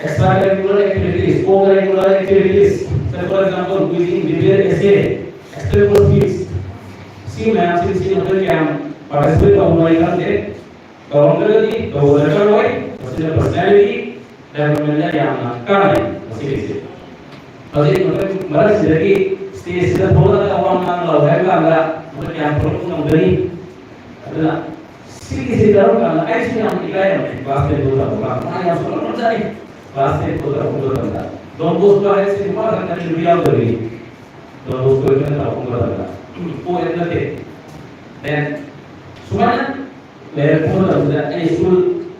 extra curricular activities, co-curricular activities, say for example, quizzing, debate, essay, extempore speech, ꯁꯤ ꯃꯌꯥꯝꯁꯤꯡꯁꯤ ꯅꯈꯣꯏ ꯀꯌꯥꯝ participate ꯇꯧꯕꯅꯣ ꯑꯩ ꯈꯪꯗꯦ꯫ ꯇꯧꯔꯝꯗ꯭ꯔꯒꯗꯤ ꯇꯧꯕ ꯗꯔꯀꯥꯔ ꯑꯣꯏ꯫ ꯃꯁꯤꯅ personality development ꯗ ꯌꯥꯝꯅ ꯀꯥꯟꯅꯩ ꯃꯁꯤꯒꯤꯁꯦ꯫ ꯍꯧꯖꯤꯛ ꯃꯇꯝ ꯃꯔꯛꯁꯤꯗꯒꯤ stage ꯁꯤꯗ ꯊꯣꯛꯂꯛꯑꯒ ꯋꯥ ꯉꯥꯡꯂꯛꯑꯣ ꯍꯥꯏꯕ ꯀꯥꯟꯗ ꯃꯈꯣꯏ ꯀꯌꯥꯝ ꯊꯣꯛꯂꯛꯄ ꯉꯝꯒꯅꯤ? ꯑꯗꯨꯅ ꯁꯤꯒꯤꯁꯤ ꯀꯔꯝ ꯀꯥꯟꯗ, ꯑꯩꯁꯨ ꯌꯥꯝ ꯏꯀꯥꯏꯔꯝꯃꯦ class ten ꯐꯥꯎ ꯇꯝꯕ ꯀꯥꯟꯗ, ꯃꯥ ꯌꯥꯝ ꯁꯣꯜꯂꯝꯕꯖꯥꯠꯅꯤ꯫ Class ten ꯐꯥꯎ ꯇꯝꯕ ꯃꯇꯝꯗ Don Bosco ꯍꯥꯏꯁꯤ ꯅꯨꯄꯥ ꯈꯛꯇꯅꯤ, ꯅꯨꯄꯤ ꯌꯥꯎꯗꯕꯤ꯫ Don Bosco ꯍꯣꯏꯅ ꯇꯝꯕ ꯃꯇꯝꯗ ꯄꯣꯛꯑꯦ ꯅꯠꯇꯦ꯫ Then ꯁꯨꯃꯥꯏꯅ ꯂꯩꯔꯛꯄ ꯃꯇꯝꯁꯤꯗ ꯑꯩ school,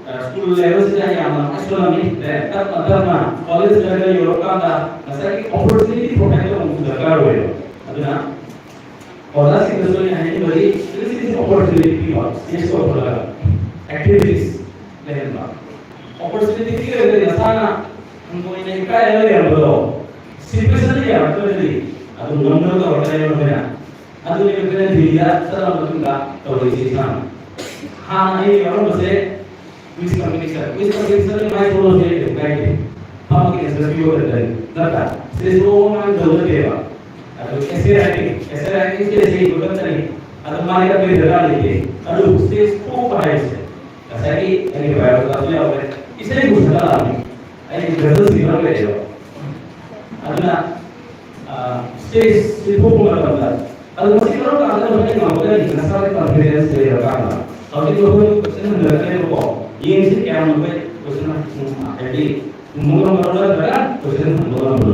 ꯑ, school level ꯁꯤꯗ ꯌꯥꯝꯅ ꯍꯥꯏ ꯁꯣꯜꯂꯝꯃꯤ꯫ Then ꯇꯞꯅ ꯇꯞꯅ college level ꯌꯧꯔꯀꯥꯟꯗ ꯉꯁꯥꯏꯒꯤ opportunity provide ꯇꯧꯕ ꯑꯃꯁꯨ ꯗꯔꯀꯥꯔ ꯑꯣꯏꯌꯦꯕ꯫ ꯑꯗꯨꯅ ꯑꯣꯖꯥꯁꯤꯡꯗꯁꯨ ꯑꯩꯅ ꯍꯥꯏꯅꯤꯡꯕꯗꯤ, ꯁꯤꯒꯤ opportunity ꯄꯤꯕ, stage ꯇꯧꯍꯜꯂꯒ activities ꯂꯩꯍꯟꯕ꯫ Opportunity ꯄꯤꯔꯒꯗꯤ ꯅꯁꯥꯅ ꯍꯪꯒꯣꯏꯅ ꯏꯀꯥꯏꯔꯒ ꯂꯩꯔꯝꯕꯗꯣ, situation ꯗ ꯌꯥꯔꯛꯇ꯭ꯔꯒꯗꯤ ꯑꯗꯨꯝ ꯉꯝꯅꯕ ꯇꯧꯔꯛꯀꯅꯦꯕ ꯑꯩꯈꯣꯏꯅ꯫ ꯑꯗꯨꯅꯤ ꯑꯩꯈꯣꯏꯅ ꯗꯤꯜꯂꯤꯗ ꯆꯠꯂꯕ ꯃꯇꯨꯡꯗ ꯇꯧꯔꯤꯁꯤ ꯏꯁꯥꯅ꯫ ꯍꯥꯟꯅ ꯑꯩ ꯌꯥꯎꯔꯝꯕꯁꯦ quiz competition, quiz competition ꯗ ꯃꯥꯏ ꯊꯣꯛꯂꯛꯑꯁꯨ ꯑꯩ ꯀꯩꯁꯨ ꯀꯥꯏꯗꯦ꯫ ꯐꯝꯃꯒ answer ꯄꯤꯕ ꯈꯛꯇꯅꯤ, ꯅꯠꯇ꯭ꯔꯥ? Stage ꯐꯥꯎꯕ ꯃꯥꯡꯗꯕ ꯅꯠꯇꯦꯕ꯫ ꯑꯗꯨ ꯑꯦꯁꯦ ꯔꯥꯏꯇꯤꯡ, ꯑꯦꯁꯦ ꯔꯥꯏꯇꯤꯡꯁꯦ ꯏꯁꯩ ꯈꯛꯇꯅꯤ꯫ ꯑꯗꯨ ꯃꯥꯒꯤ ꯑꯇꯩ ꯗꯔꯀꯥꯔ ꯂꯩꯇꯦ꯫ ꯑꯗꯨꯕꯨ ꯁ꯭ꯇꯦꯖ ꯊꯣꯛꯄ ꯍꯥꯏꯕꯁꯦ ꯉꯁꯥꯏꯒꯤ ꯑꯩꯒꯤ ꯕꯥꯏꯑꯣꯗꯥꯇꯥꯁꯨ ꯌꯥꯎꯔꯦ, ꯏꯁꯩꯕꯨ ꯁꯛꯂꯛꯑꯕꯅꯤ꯫ ꯑꯩꯒꯤ ꯒꯖꯜ ꯁꯤꯡꯒꯔ ꯑꯣꯏꯔꯦꯕ꯫ ꯑꯗꯨꯅ ꯁ꯭ꯇꯦꯖꯁꯤ ꯊꯣꯛꯄ ꯃꯇꯝꯗ ꯑꯗꯨ ꯃꯁꯤ ꯀꯔꯝ ꯀꯥꯟꯗ ꯃꯇꯦꯡ ꯄꯥꯡꯒꯗꯒꯦ? ꯅꯁꯥꯒꯤ ꯀꯟꯐꯤꯗꯦꯟꯁ ꯂꯩꯔꯀꯥꯟꯗ꯫ ꯍꯧꯖꯤꯛ ꯃꯈꯣꯏ ꯀꯣꯏꯁꯟ ꯍꯪꯅꯔꯛꯀꯅꯦꯕꯀꯣ, ꯌꯦꯡꯁꯤ ꯀꯌꯥꯝ ꯃꯈꯣꯏ ꯀꯣꯏꯁꯟ ꯍꯥꯏꯗꯤ ꯈꯨꯝꯕ ꯉꯝꯕ ꯅꯠꯇ꯭ꯔꯒ ꯀꯣꯏꯁꯟ ꯍꯪꯕ ꯉꯝꯕ꯫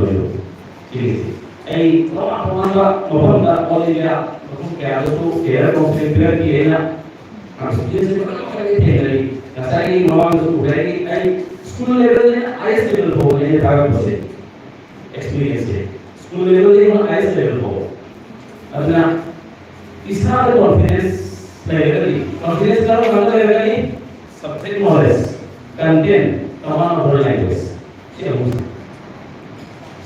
ꯁꯤꯒꯤꯁꯦ ꯑꯩ ꯇꯣꯉꯥꯟ ꯇꯣꯉꯥꯟꯕ ꯃꯐꯝꯗ ꯑꯣꯜ ꯏꯟꯗꯤꯌꯥ ꯃꯐꯝ ꯀꯌꯥꯗꯁꯨ ꯀꯦꯔꯤꯌꯔ ꯀꯥꯎꯟꯁꯤꯂꯤꯡ ꯄꯤꯔꯛꯈꯤ꯫ ꯑꯩꯅ ꯑꯦꯛꯁꯄꯤꯔꯤꯌꯟꯁ ꯃꯈꯜ ꯃꯈꯜ ꯊꯦꯡꯅꯔꯤ꯫ ꯉꯁꯥꯏꯒꯤ ꯃꯃꯥꯡꯗꯁꯨ ꯎꯔꯦ, ꯑꯩ ꯁ꯭ꯀꯨꯜ ꯂꯦꯚꯦꯜꯗꯒꯤꯅ ꯑꯥꯏ ꯑꯦꯁ ꯂꯦꯚꯦꯜ ꯐꯥꯎꯕ ꯑꯩꯅ ꯊꯥꯒꯠꯄꯁꯦ, ꯑꯦꯛꯁꯄꯤꯔꯤꯌꯟꯁꯁꯦ ꯁ꯭ꯀꯨꯜ ꯂꯦꯚꯦꯜꯗꯒꯤꯅ ꯑꯥꯏ ꯑꯦꯁ ꯂꯦꯚꯦꯜ ꯐꯥꯎꯕ꯫ ꯑꯗꯨꯅ ꯏꯁꯥꯗ ꯀꯣꯟꯐꯤꯗꯦꯟꯁ ꯂꯩꯔꯒꯗꯤ, ꯀꯣꯟꯐꯤꯗꯦꯟꯁ ꯀꯔꯝ ꯀꯥꯟꯗ ꯂꯩꯔꯒꯅꯤ? Subject knowledge, content, common of language. ꯁꯤ ꯑꯍꯨꯝꯁꯦ꯫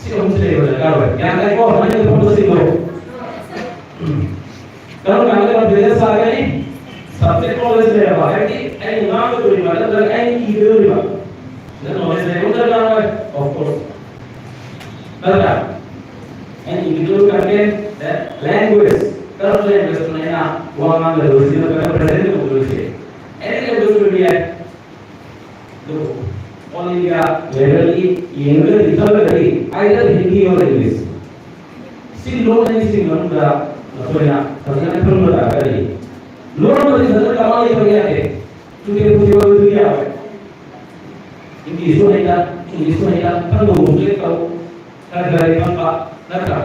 ꯁꯤ ꯑꯍꯨꯝꯁꯦ ꯂꯩꯕ ꯗꯔꯀꯥꯔ ꯑꯣꯏ꯫ ꯒ꯭ꯌꯥꯟ ꯇꯥꯏꯀꯣ? ꯍꯥꯏꯔꯤꯕ ꯄꯣꯠꯁꯤꯡꯗꯣ꯫ ꯎꯝ꯫ ꯀꯔꯝ ꯀꯥꯟꯗ ꯀꯟꯐꯤꯗꯦꯟꯁ ꯂꯥꯛꯀꯅꯤ? ꯁꯕꯖꯦꯛ ꯅꯣꯂꯦꯖ ꯂꯩꯔꯕ, ꯍꯥꯏꯕꯗꯤ ꯑꯩꯅ ꯉꯥꯡꯒꯗꯧꯔꯤꯕ ꯅꯠꯇ꯭ꯔꯒ ꯑꯩꯅ ꯏꯒꯗꯧꯔꯤꯕ꯫ ꯁꯤꯗ ꯅꯣꯂꯦꯖ ꯂꯩꯕ ꯗꯔꯀꯥꯔ ꯑꯣꯏ, ꯑꯣꯐ ꯀꯣꯔꯁ꯫ ꯅꯠꯇ꯭ꯔꯥ? ꯑꯩꯅ ꯏꯒꯗꯧꯔꯤꯕ ꯀꯟꯇꯦꯟ, ꯂꯦꯡꯒ꯭ꯋꯦꯖ, ꯀꯔꯝꯕ ꯂꯦꯡꯒ꯭ꯋꯦꯖꯇꯅ ꯑꯩꯅ ꯋꯥ ꯉꯥꯡꯒꯗꯧꯔꯤꯁꯤꯅ ꯀꯔꯝꯕ ꯄ꯭ꯔꯖꯦꯟ ꯇꯧꯗꯧꯔꯤꯁꯦ? ꯑꯦꯅꯤ ꯂꯦꯡꯒ꯭ꯋꯦꯖ ꯑꯣꯏꯕ ꯌꯥꯏ꯫ ꯑꯗꯨꯕꯨ ꯑꯣꯜ ꯏꯟꯗꯤꯌꯥ ꯂꯦꯚꯦꯜꯒꯤ ꯌꯦꯡꯉꯒꯗꯤ ꯈꯜꯂꯒꯗꯤ either Hindi or English꯫ ꯁꯤ ꯂꯣꯟ ꯑꯅꯤꯁꯤꯒꯤ ꯃꯅꯨꯡꯗ ꯅꯈꯣꯏꯅ ꯐꯖꯅ ꯈꯪꯕ ꯇꯥꯔꯒꯗꯤ ꯂꯣꯟ ꯑꯃꯗꯤ ꯐꯖꯅ ꯀꯃꯥꯏꯅ ꯂꯩꯕ ꯌꯥꯗꯦ꯫ ꯇꯨꯡꯒꯤ ꯄꯨꯟꯁꯤ ꯑꯣꯏꯕꯁꯨ ꯌꯥꯔꯣꯏ꯫ ꯍꯤꯟꯗꯤꯁꯨ ꯍꯩꯇ, ꯏꯪꯂꯤꯁꯁꯨ ꯍꯩꯇ, ꯈꯪꯗꯕ ꯃꯈꯩ ꯇꯧ, ꯈꯔ ꯈꯔ ꯈꯪꯕ ꯅꯠꯇ꯭ꯔꯥ?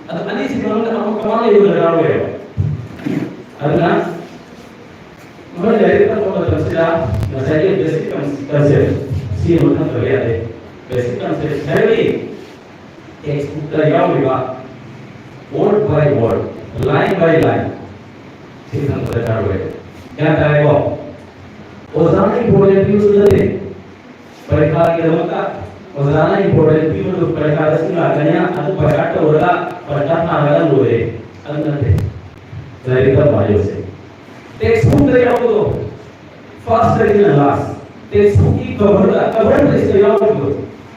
ꯑꯗꯨ ꯑꯅꯤꯁꯤ ꯃꯅꯨꯡꯗ ꯑꯃ ꯀꯃꯥꯏꯅ ꯂꯩꯕ ꯗꯔꯀꯥꯔ ꯑꯣꯏꯌꯦꯕ? ꯑꯗꯨꯅ ꯑꯩꯈꯣꯏ ꯂꯥꯏꯔꯤꯛ ꯇꯝꯕ ꯃꯇꯝꯁꯤꯗ ꯉꯁꯥꯏꯒꯤ ꯕꯦꯁꯤꯛ ꯀꯟꯁꯦꯞ ꯁꯤ ꯑꯃ ꯈꯪꯗꯕ ꯌꯥꯗꯦ꯫ ꯕꯦꯁꯤꯛ ꯀꯟꯁꯦꯞ ꯍꯥꯏꯕꯗꯤ ꯇꯦꯛꯁ ꯕꯨꯛꯇ ꯌꯥꯎꯔꯤꯕ word by word, line by line ꯁꯤ ꯈꯪꯕ ꯗꯔꯀꯥꯔ ꯑꯣꯏ꯫ ꯒ꯭ꯌꯥꯟ ꯇꯥꯔꯦꯀꯣ? ꯑꯣꯖꯥꯅ ꯏꯝꯄꯣꯔꯇꯦꯟ ꯄꯤꯕꯁꯨ ꯅꯠꯇꯦ꯫ ꯄꯔꯤꯈꯥꯒꯤꯗꯃꯛꯇ ꯑꯣꯖꯥꯅ ꯏꯝꯄꯣꯔꯇꯦꯟ ꯄꯤꯕꯗꯨ ꯄꯔꯤꯈꯥꯗ ꯁꯤ ꯂꯥꯛꯀꯅꯤꯅ ꯑꯗꯨ ꯄꯔꯤꯈꯥ ꯇꯧꯔꯒ ꯄꯔꯤꯈꯥ ꯊꯥꯔꯒ ꯂꯣꯏꯔꯦ꯫ ꯑꯗꯨ ꯅꯠꯇꯦ꯫ ꯂꯥꯏꯔꯤꯛ ꯇꯝꯕ ꯍꯥꯏꯕꯁꯦ ꯇꯦꯛꯁ ꯕꯨꯛꯇ ꯌꯥꯎꯕꯗꯣ, ꯐꯥꯔꯁꯇꯒꯤꯅ ꯂꯥꯁ, ꯇꯦꯛꯁ ꯕꯨꯛꯀꯤ ꯀꯚꯔꯗ, ꯀꯚꯔ ꯄꯦꯖꯇ ꯌꯥꯎꯔꯤꯕꯗꯣ,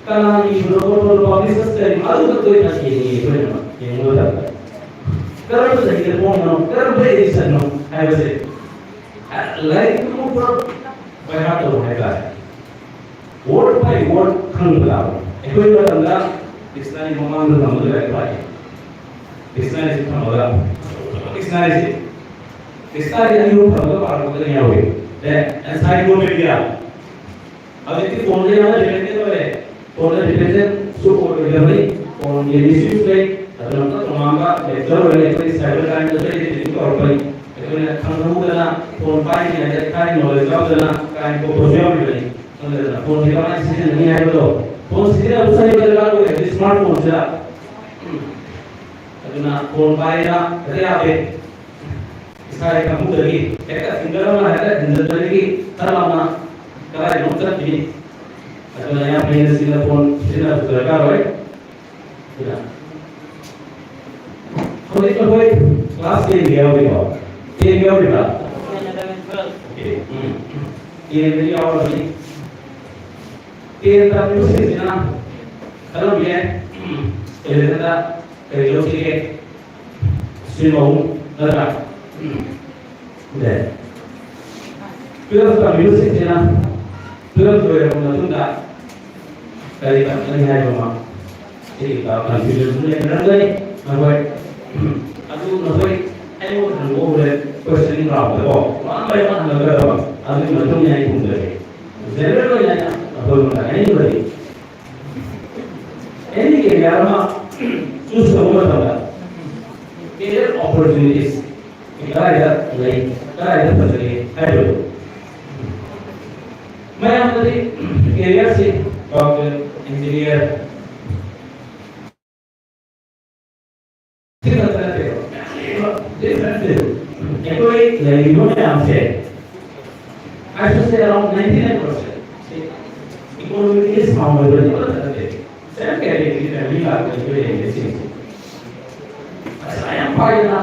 ꯀꯅꯥꯅ ꯏꯕꯅꯣ ꯈꯣꯠꯄꯅꯣ, ꯄꯕ꯭ꯂꯤꯁꯔꯁ ꯀꯔꯤ, ꯑꯗꯨ ꯈꯛꯇ ꯑꯣꯏꯅ ꯌꯦꯡꯉꯤ ꯑꯩꯈꯣꯏꯅ ꯌꯦꯡꯕ ꯃꯇꯝꯗ꯫ ꯀꯔꯝꯕ ꯆꯍꯤꯗ ꯐꯣꯡꯕꯅꯣ, ꯀꯔꯝꯕ ꯑꯦꯗꯤꯁꯟꯅꯣ ꯍꯥꯏꯕꯁꯦ꯫ ꯂꯥꯏꯔꯤꯛꯇꯨ ꯄꯨꯔꯥ ꯕꯥꯏ ꯍꯥꯔꯠ ꯇꯧꯕ ꯍꯥꯏꯇꯥꯔꯦ꯫ ꯋꯥꯔꯗ ꯕꯥꯏ ꯋꯥꯔꯗ ꯈꯪꯕ ꯇꯥꯕ꯫ ꯑꯩꯈꯣꯏ ꯃꯇꯝꯗ ꯗꯤꯛꯁꯅꯥꯔꯤ ꯃꯃꯥꯡꯗ ꯊꯝꯃꯒ ꯂꯥꯏꯔꯤꯛ ꯄꯥꯏ꯫ ꯗꯤꯛꯁꯅꯥꯔꯤꯁꯤ ꯊꯝꯃꯒ, ꯗꯤꯛꯁꯅꯥꯔꯤꯁꯤ, ꯗꯤꯛꯁꯅꯥꯔꯤ ꯑꯅꯤ ꯑꯍꯨꯝ ꯊꯝꯃꯒ ꯄꯥꯔꯛꯄꯗ ꯌꯥꯎꯏ꯫ ꯑꯦ, ꯑꯦꯟꯁꯥꯏꯀ꯭ꯂꯣꯄꯦꯗꯤꯌꯥ꯫ ꯍꯧꯖꯤꯛꯇꯤ ꯐꯣꯟꯗ ꯌꯥꯝꯅ ꯗꯤꯄꯦꯟꯗꯦꯟ ꯑꯣꯏꯔꯦ꯫ ꯐꯣꯟꯗ ꯗꯤꯄꯦꯟꯗꯦꯟꯁꯨ ꯑꯣꯏꯔꯣꯏꯗꯕꯅꯤ꯫ ꯐꯣꯟꯒꯤ ꯃꯤꯁꯌꯨꯁ ꯂꯩ꯫ ꯑꯗꯨꯅ ꯇꯣꯉꯥꯟꯕ ꯂꯦꯛꯆꯔ ꯑꯣꯏꯔꯦ꯫ ꯑꯩꯈꯣꯏ ꯁꯥꯏꯕꯔ ꯀ꯭ꯔꯥꯏꯝꯗ ꯇꯧꯔꯛꯄꯅꯤ꯫ ꯑꯩꯈꯣꯏꯅ ꯈꯪꯍꯧꯗꯅ ꯐꯣꯟ ꯄꯥꯏꯔꯤꯉꯩꯗ ꯏꯁꯥꯒꯤ ꯅꯣꯂꯦꯖ ꯌꯥꯎꯗꯅ ꯀ꯭ꯔꯥꯏꯝ ꯊꯣꯛꯄꯁꯨ ꯌꯥꯎꯔꯤꯕꯅꯤ꯫ ꯑꯗꯨꯅ ꯐꯣꯟꯁꯤ ꯀꯃꯥꯏꯅ ꯁꯤꯖꯤꯟꯅꯅꯤ ꯍꯥꯏꯕꯗꯣ, ꯐꯣꯟ ꯁꯤꯖꯤꯟꯅꯕꯁꯨ ꯍꯩꯕ ꯗꯔꯀꯥꯔ ꯑꯣꯏ ꯍꯧꯖꯤꯛ ꯁ꯭ꯃꯥꯔꯠ ꯐꯣꯟꯁꯤꯗ꯫ ꯑꯗꯨꯅ ꯐꯣꯟ ꯄꯥꯏꯔꯦꯅ ꯍꯦꯛꯇ ꯌꯥꯗꯦ꯫ ꯏꯁꯥꯒꯤ ꯀꯥꯡꯕꯨꯗꯒꯤ ꯍꯦꯛꯇ ꯐꯤꯡꯒꯔ ꯑꯃ ꯍꯦꯛꯇ ꯊꯤꯟꯖꯤꯟꯕꯗꯒꯤ ꯊꯛ ꯂꯥꯎꯅ ꯀꯗꯥꯏꯗꯅꯣ ꯆꯠꯈꯤꯅꯤ꯫ ꯑꯗꯨꯅ ꯌꯥꯝ ꯍꯩꯅ ꯁꯤꯡꯅ ꯐꯣꯟ ꯁꯤꯖꯤꯟꯅꯕꯁꯨ ꯗꯔꯀꯥꯔ ꯑꯣꯏ꯫ ꯑꯗꯨꯅ ꯍꯧꯖꯤꯛ ꯅꯈꯣꯏ ꯀ꯭ꯂꯥꯁ ꯇꯦꯟꯒꯤ ꯌꯥꯎꯔꯤꯀꯣ? ꯇꯦꯟꯒꯤ ꯌꯥꯎꯔꯤꯕ꯭ꯔꯥ? ꯑꯣꯀꯦ, ꯎꯝ꯫ ꯇꯦꯟꯗ ꯌꯥꯎꯔꯕꯅꯤ꯫ ꯇꯦꯟ ꯇꯝꯃꯤꯕꯁꯤꯡꯁꯤꯅ ꯈꯜꯂꯝꯕ ꯌꯥꯏ, ꯎꯝ, ꯏꯂꯦꯚꯦꯟꯗ ꯀꯔꯤ ꯂꯧꯁꯤꯒꯦ? ꯁ꯭ꯇ꯭ꯔꯤꯝ ꯑꯍꯨꯝ ꯅꯠꯇ꯭ꯔꯥ? ꯗꯦ꯫ ꯇꯨꯌꯦꯜꯐ ꯇꯝꯃꯤꯕꯁꯤꯡꯁꯤꯅ ꯇꯨꯌꯦꯜꯐ ꯂꯣꯏꯔꯕ ꯃꯇꯨꯡꯗ ꯀꯔꯤ ꯇꯝꯒꯅꯤ ꯍꯥꯏꯕ ꯑꯃ ꯁꯤꯒꯤ ꯀꯟꯐ꯭ꯌꯨꯖꯟꯁꯨ ꯂꯩꯅꯔꯝꯒꯅꯤ ꯅꯈꯣꯏ꯫ ꯑꯗꯨ ꯅꯈꯣꯏ ꯑꯩꯉꯣꯟꯗ ꯍꯪꯕ ꯍꯧꯔꯦ, ꯀꯣꯏꯁꯟ ꯔꯥꯎꯟꯗꯀꯣ꯫ One buy one ꯍꯪꯉꯛꯀꯗꯕ꯫ ꯑꯗꯨꯒꯤ ꯃꯇꯨꯡ ꯏꯟꯅ ꯑꯩ ꯈꯨꯝꯖꯒꯦ꯫ ꯖꯦꯅꯔꯦꯜ ꯑꯣꯏꯅ ꯑꯩꯈꯣꯏꯉꯣꯟꯗ ꯍꯥꯏꯅꯤꯡꯕꯗꯤ, ꯑꯦꯅꯤ ꯀꯦꯔꯤꯌꯔ ꯑꯃ ꯆꯨꯁ ꯇꯧꯕ ꯃꯇꯝꯗ ꯀꯦꯔꯤꯌꯔ ꯑꯣꯄꯣꯔꯆꯨꯅꯤꯇꯤꯁ ꯀꯗꯥꯏꯗ ꯂꯩ, ꯀꯗꯥꯏꯗ ꯐꯖꯒꯦ ꯍꯥꯏꯕꯗꯣ꯫ ꯃꯌꯥꯝꯗꯗꯤ ꯀꯦꯔꯤꯌꯔꯁꯤ ꯗꯣꯛꯇꯔ, ꯏꯟꯖꯤꯅꯤꯌꯔ, ꯁꯤ ꯈꯛꯇ ꯅꯠꯇꯦꯕ, ꯃꯌꯥꯝ ꯂꯩꯌꯦꯕ, ꯗꯤꯐ꯭ꯔꯦꯟ ꯐꯤꯜ꯫ ꯑꯩꯈꯣꯏ ꯂꯩꯔꯤꯕ ꯃꯌꯥꯝꯁꯦ, I should say around ninety nine percent ꯁꯤ ꯏꯀꯣꯅꯣꯃꯤꯀꯦꯜꯂꯤ ꯁꯥꯎꯟ ꯑꯣꯏꯕ ꯑꯃꯠꯇ ꯅꯠꯇꯦ꯫ ꯁꯦꯝ ꯀꯦꯇꯦꯒꯣꯔꯤ ꯐꯦꯃꯤꯂꯤ ꯉꯥꯛꯇꯅꯤ ꯑꯩꯈꯣꯏ ꯂꯩꯔꯤꯕꯁꯤꯡꯁꯦ꯫ ꯄꯩꯁꯥ ꯌꯥꯝ ꯄꯥꯏꯗꯅ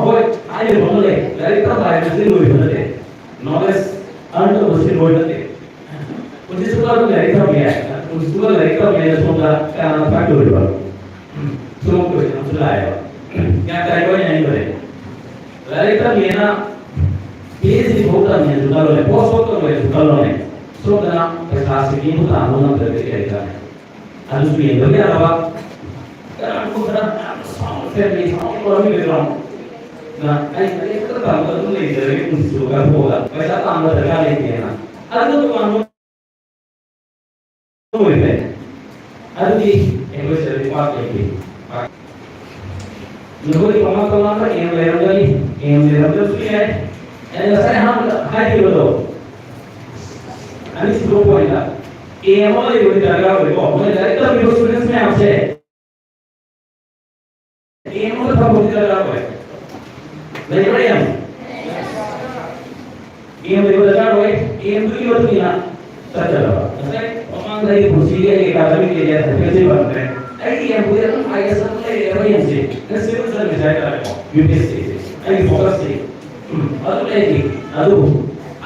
ꯍꯣꯏ, ꯍꯥꯏꯔꯤꯕ ꯑꯃ ꯂꯩ, ꯂꯥꯏꯔꯤꯛ ꯇꯝꯕ ꯍꯥꯏꯕꯁꯤ ꯂꯣꯏꯕ ꯅꯠꯇꯦ, ꯅꯣꯂꯦꯖ ꯑꯔꯟ ꯇꯧꯕꯁꯤ ꯂꯣꯏꯕ ꯅꯠꯇꯦ꯫ ꯄꯨꯟꯁꯤ ꯆꯨꯞꯄ ꯑꯗꯨꯝ ꯂꯥꯏꯔꯤꯛ ꯇꯝꯒꯦ, ꯄꯨꯟꯁꯤ ꯆꯨꯞꯄ ꯂꯥꯏꯔꯤꯛ ꯇꯝꯒꯦꯅ ꯁꯣꯝꯗ ꯀꯅꯥꯅ ꯊꯥꯛꯇꯣꯔꯤꯕ? ꯁꯤꯒꯨꯝꯕ ꯀꯣꯏꯁꯟ ꯑꯃꯁꯨ ꯂꯥꯛꯑꯦꯕ꯫ ꯒ꯭ꯌꯥꯟ ꯇꯥꯏꯀꯣ ꯑꯩꯅ ꯍꯥꯏꯅꯤꯡꯕꯁꯦ? ꯂꯥꯏꯔꯤꯛ ꯇꯝꯒꯦꯅ ꯄꯤ ꯑꯩꯆ ꯗꯤ ꯐꯥꯎ ꯇꯝꯒꯦꯅꯁꯨ ꯈꯜꯂꯣꯅꯦ, ꯄꯣꯁ ꯐꯥꯎ ꯇꯧꯒꯦꯅꯁꯨ ꯈꯜꯂꯣꯅꯦ, ꯁꯣꯝꯗꯅ ꯄꯩꯁꯥ ꯁꯤꯀꯤ ꯑꯃ ꯇꯥꯟꯕ ꯉꯝꯗ꯭ꯔꯗꯤ ꯀꯔꯤ ꯀꯥꯟꯅꯩ? ꯑꯗꯨꯁꯨ ꯌꯦꯡꯗꯕ ꯌꯥꯗꯕ꯫ ꯀꯅꯥꯒꯨꯝꯕ ꯈꯔ ꯌꯥꯝꯅ ꯁꯥꯎꯅ ꯐꯦꯃꯤꯂꯤ, ꯁꯥꯎꯅ ꯂꯣꯏꯅ ꯕꯦꯛꯒ꯭ꯔꯥꯎꯟ ꯅ ꯑꯩ ꯂꯥꯏꯔꯤꯛ ꯈꯛꯇ ꯇꯝꯃꯒ ꯑꯗꯨꯝ ꯂꯩꯖꯔꯒꯦ, ꯄꯨꯟꯁꯤꯁꯨ ꯀꯥꯏꯊꯣꯛꯑꯒ ꯄꯩꯁꯥ ꯇꯥꯟꯕ ꯗꯔꯀꯥꯔ ꯂꯩꯇꯦꯅ꯫ ꯑꯗꯨ ꯇꯣꯉꯥꯟꯕ ꯑꯣꯏꯔꯦ꯫ ꯑꯗꯨꯗꯤ ꯑꯩꯈꯣꯏ ꯁꯤꯗꯗꯤ ꯄꯥꯛ ꯂꯩꯇꯦ꯫ ꯅꯈꯣꯏ ꯇꯣꯉꯥꯟ ꯇꯣꯉꯥꯟꯕ ꯑꯦꯝ ꯂꯩꯔꯝꯒꯅꯤ, ꯑꯦꯝ ꯂꯩꯔꯝꯗꯕꯁꯨ ꯌꯥꯏ꯫ ꯑꯩꯅ ꯉꯁꯥꯏ ꯑꯍꯥꯟꯕꯗ ꯍꯥꯏꯈꯤꯕꯗꯣ, ꯑꯅꯤꯁꯨꯕ ꯄꯣꯏꯟꯗ ꯑꯦꯝ ꯑꯃ ꯂꯩꯕꯗꯤ ꯗꯔꯀꯥꯔ ꯑꯣꯏꯀꯣ꯫ ꯃꯣꯏ ꯂꯥꯏꯔꯤꯛ ꯇꯝꯃꯤꯕ ꯁ꯭ꯇꯨꯗꯦꯟꯁ ꯃꯌꯥꯝꯁꯦ ꯑꯦꯝ ꯑꯃ ꯊꯝꯕꯗꯤ ꯗꯔꯀꯥꯔ ꯑꯣꯏ꯫ ꯂꯩꯕ꯭ꯔꯥ ꯑꯦꯝ? ꯑꯦꯝ ꯂꯩꯕ ꯗꯔꯀꯥꯔ ꯑꯣꯏ꯫ ꯑꯦꯝꯗꯨꯒꯤ ꯃꯇꯨꯡ ꯏꯟꯅ ꯆꯠꯀꯗꯕ꯫ ꯉꯁꯥꯏ ꯃꯃꯥꯡꯗ ꯑꯩꯒꯤ ꯄꯨꯟꯁꯤꯒꯤ ꯑꯩꯒꯤ ꯑꯦꯀꯥꯗꯃꯤꯛ ꯀꯦꯔꯤꯌꯔ ꯍꯥꯏꯐꯦꯠꯁꯤ ꯄꯟꯈ꯭ꯔꯦ꯫ ꯑꯩꯒꯤ ꯑꯦꯝꯕꯨꯗꯤ ꯑꯗꯨꯝ ꯑꯥꯏ ꯑꯦꯁ ꯑꯗꯨꯝ ꯂꯩꯔꯦꯕ ꯑꯦꯝꯁꯦ꯫ ꯅꯪ ꯁꯤꯚꯤꯜ ꯁꯔꯚꯤꯁ ꯍꯥꯏꯇꯥꯔꯦꯀꯣ, ꯌꯨ ꯄꯤ ꯑꯦꯁ ꯁꯤ꯫ ꯑꯩꯒꯤ ꯐꯣꯀꯁꯁꯤ, ꯎꯝ, ꯑꯗꯨꯝ ꯂꯩꯔꯤ꯫ ꯑꯗꯨꯕꯨ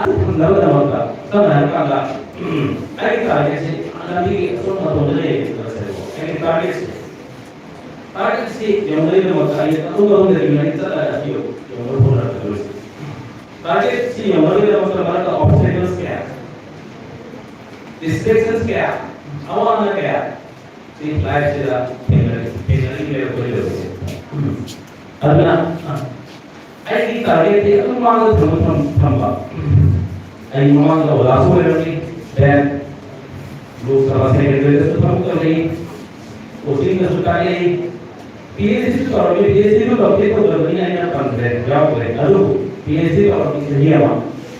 ꯑꯗꯨ ꯐꯪꯅꯕꯒꯤꯗꯃꯛꯇ ꯁꯝꯅ ꯍꯥꯏꯔꯀꯥꯟꯗ, ꯎꯝ, ꯑꯩꯒꯤ ꯇꯥꯔꯒꯦꯠꯁꯤ ꯂꯝꯕꯤꯒꯤ ꯑꯁꯣꯝ ꯅꯥꯀꯟꯗ ꯂꯩꯔꯦ ꯈꯜꯂꯁꯦꯕꯀꯣ꯫ ꯑꯩꯒꯤ ꯇꯥꯔꯒꯦꯠꯁꯤ ꯇꯥꯔꯒꯦꯠꯁꯤ ꯌꯧꯅꯕꯒꯤꯗꯃꯛꯇ ꯑꯩ ꯑꯗꯨꯝ ꯑꯗꯨꯝ ꯂꯩꯔꯤꯉꯩ ꯆꯠꯂꯒ ꯑꯁꯤ ꯌꯧꯅꯕ ꯍꯣꯠꯅꯔꯛꯀꯗꯧꯔꯤꯁꯦ꯫ ꯇꯥꯔꯒꯦꯠꯁꯤ ꯌꯧꯅꯕꯒꯤꯗꯃꯛꯇ ꯃꯔꯛꯇ ꯑꯣꯕꯁꯇꯦꯀꯜꯁ ꯀꯌꯥ, ꯗꯤꯁꯇ꯭ꯔꯦꯛꯁꯟꯁ ꯀꯌꯥ, ꯑꯋꯥ ꯑꯅꯥ ꯀꯌꯥ ꯁꯤ ꯂꯥꯏꯐꯁꯤꯗ ꯊꯦꯡꯅꯔꯤ, ꯊꯦꯡꯅꯔꯤꯕꯅꯦꯕ ꯑꯩꯈꯣꯏ ꯂꯩꯕꯁꯦ꯫ ꯑꯗꯨꯅ ꯑꯩꯒꯤ ꯇꯥꯔꯒꯦꯠꯇꯤ ꯑꯗꯨꯝ ꯃꯃꯥꯡꯗ ꯊꯝꯕ, ꯊꯝ-, ꯊꯝꯕ꯫ ꯑꯩ ꯃꯃꯥꯡꯗ ꯑꯣꯖꯥꯁꯨ ꯑꯣꯏꯔꯝꯃꯤ, then ꯂꯣꯛ ꯁꯚꯥ ꯁꯦꯀ꯭ꯔꯦꯇꯔꯤꯗꯁꯨ ꯊꯕꯛ ꯇꯧꯔꯛꯏ, ꯀꯣꯆꯤꯡꯗꯁꯨ ꯇꯥꯛꯂꯛꯏ, ꯄꯤ ꯑꯩꯆ ꯗꯤꯁꯨ ꯇꯧꯔꯝꯃꯤ꯫ ꯄꯤ ꯑꯩꯆ ꯗꯤꯗꯨ ꯀꯝꯄ꯭ꯂꯤꯠ ꯇꯧꯗꯕꯅꯤꯅ ꯑꯩꯅ ꯇꯝꯗ꯭ꯔꯦ, ꯌꯥꯎꯗ꯭ꯔꯦ꯫ ꯑꯗꯨꯕꯨ ꯄꯤ ꯑꯩꯆ ꯗꯤ ꯇꯧꯔꯝꯃꯤ ꯆꯍꯤ ꯑꯃ,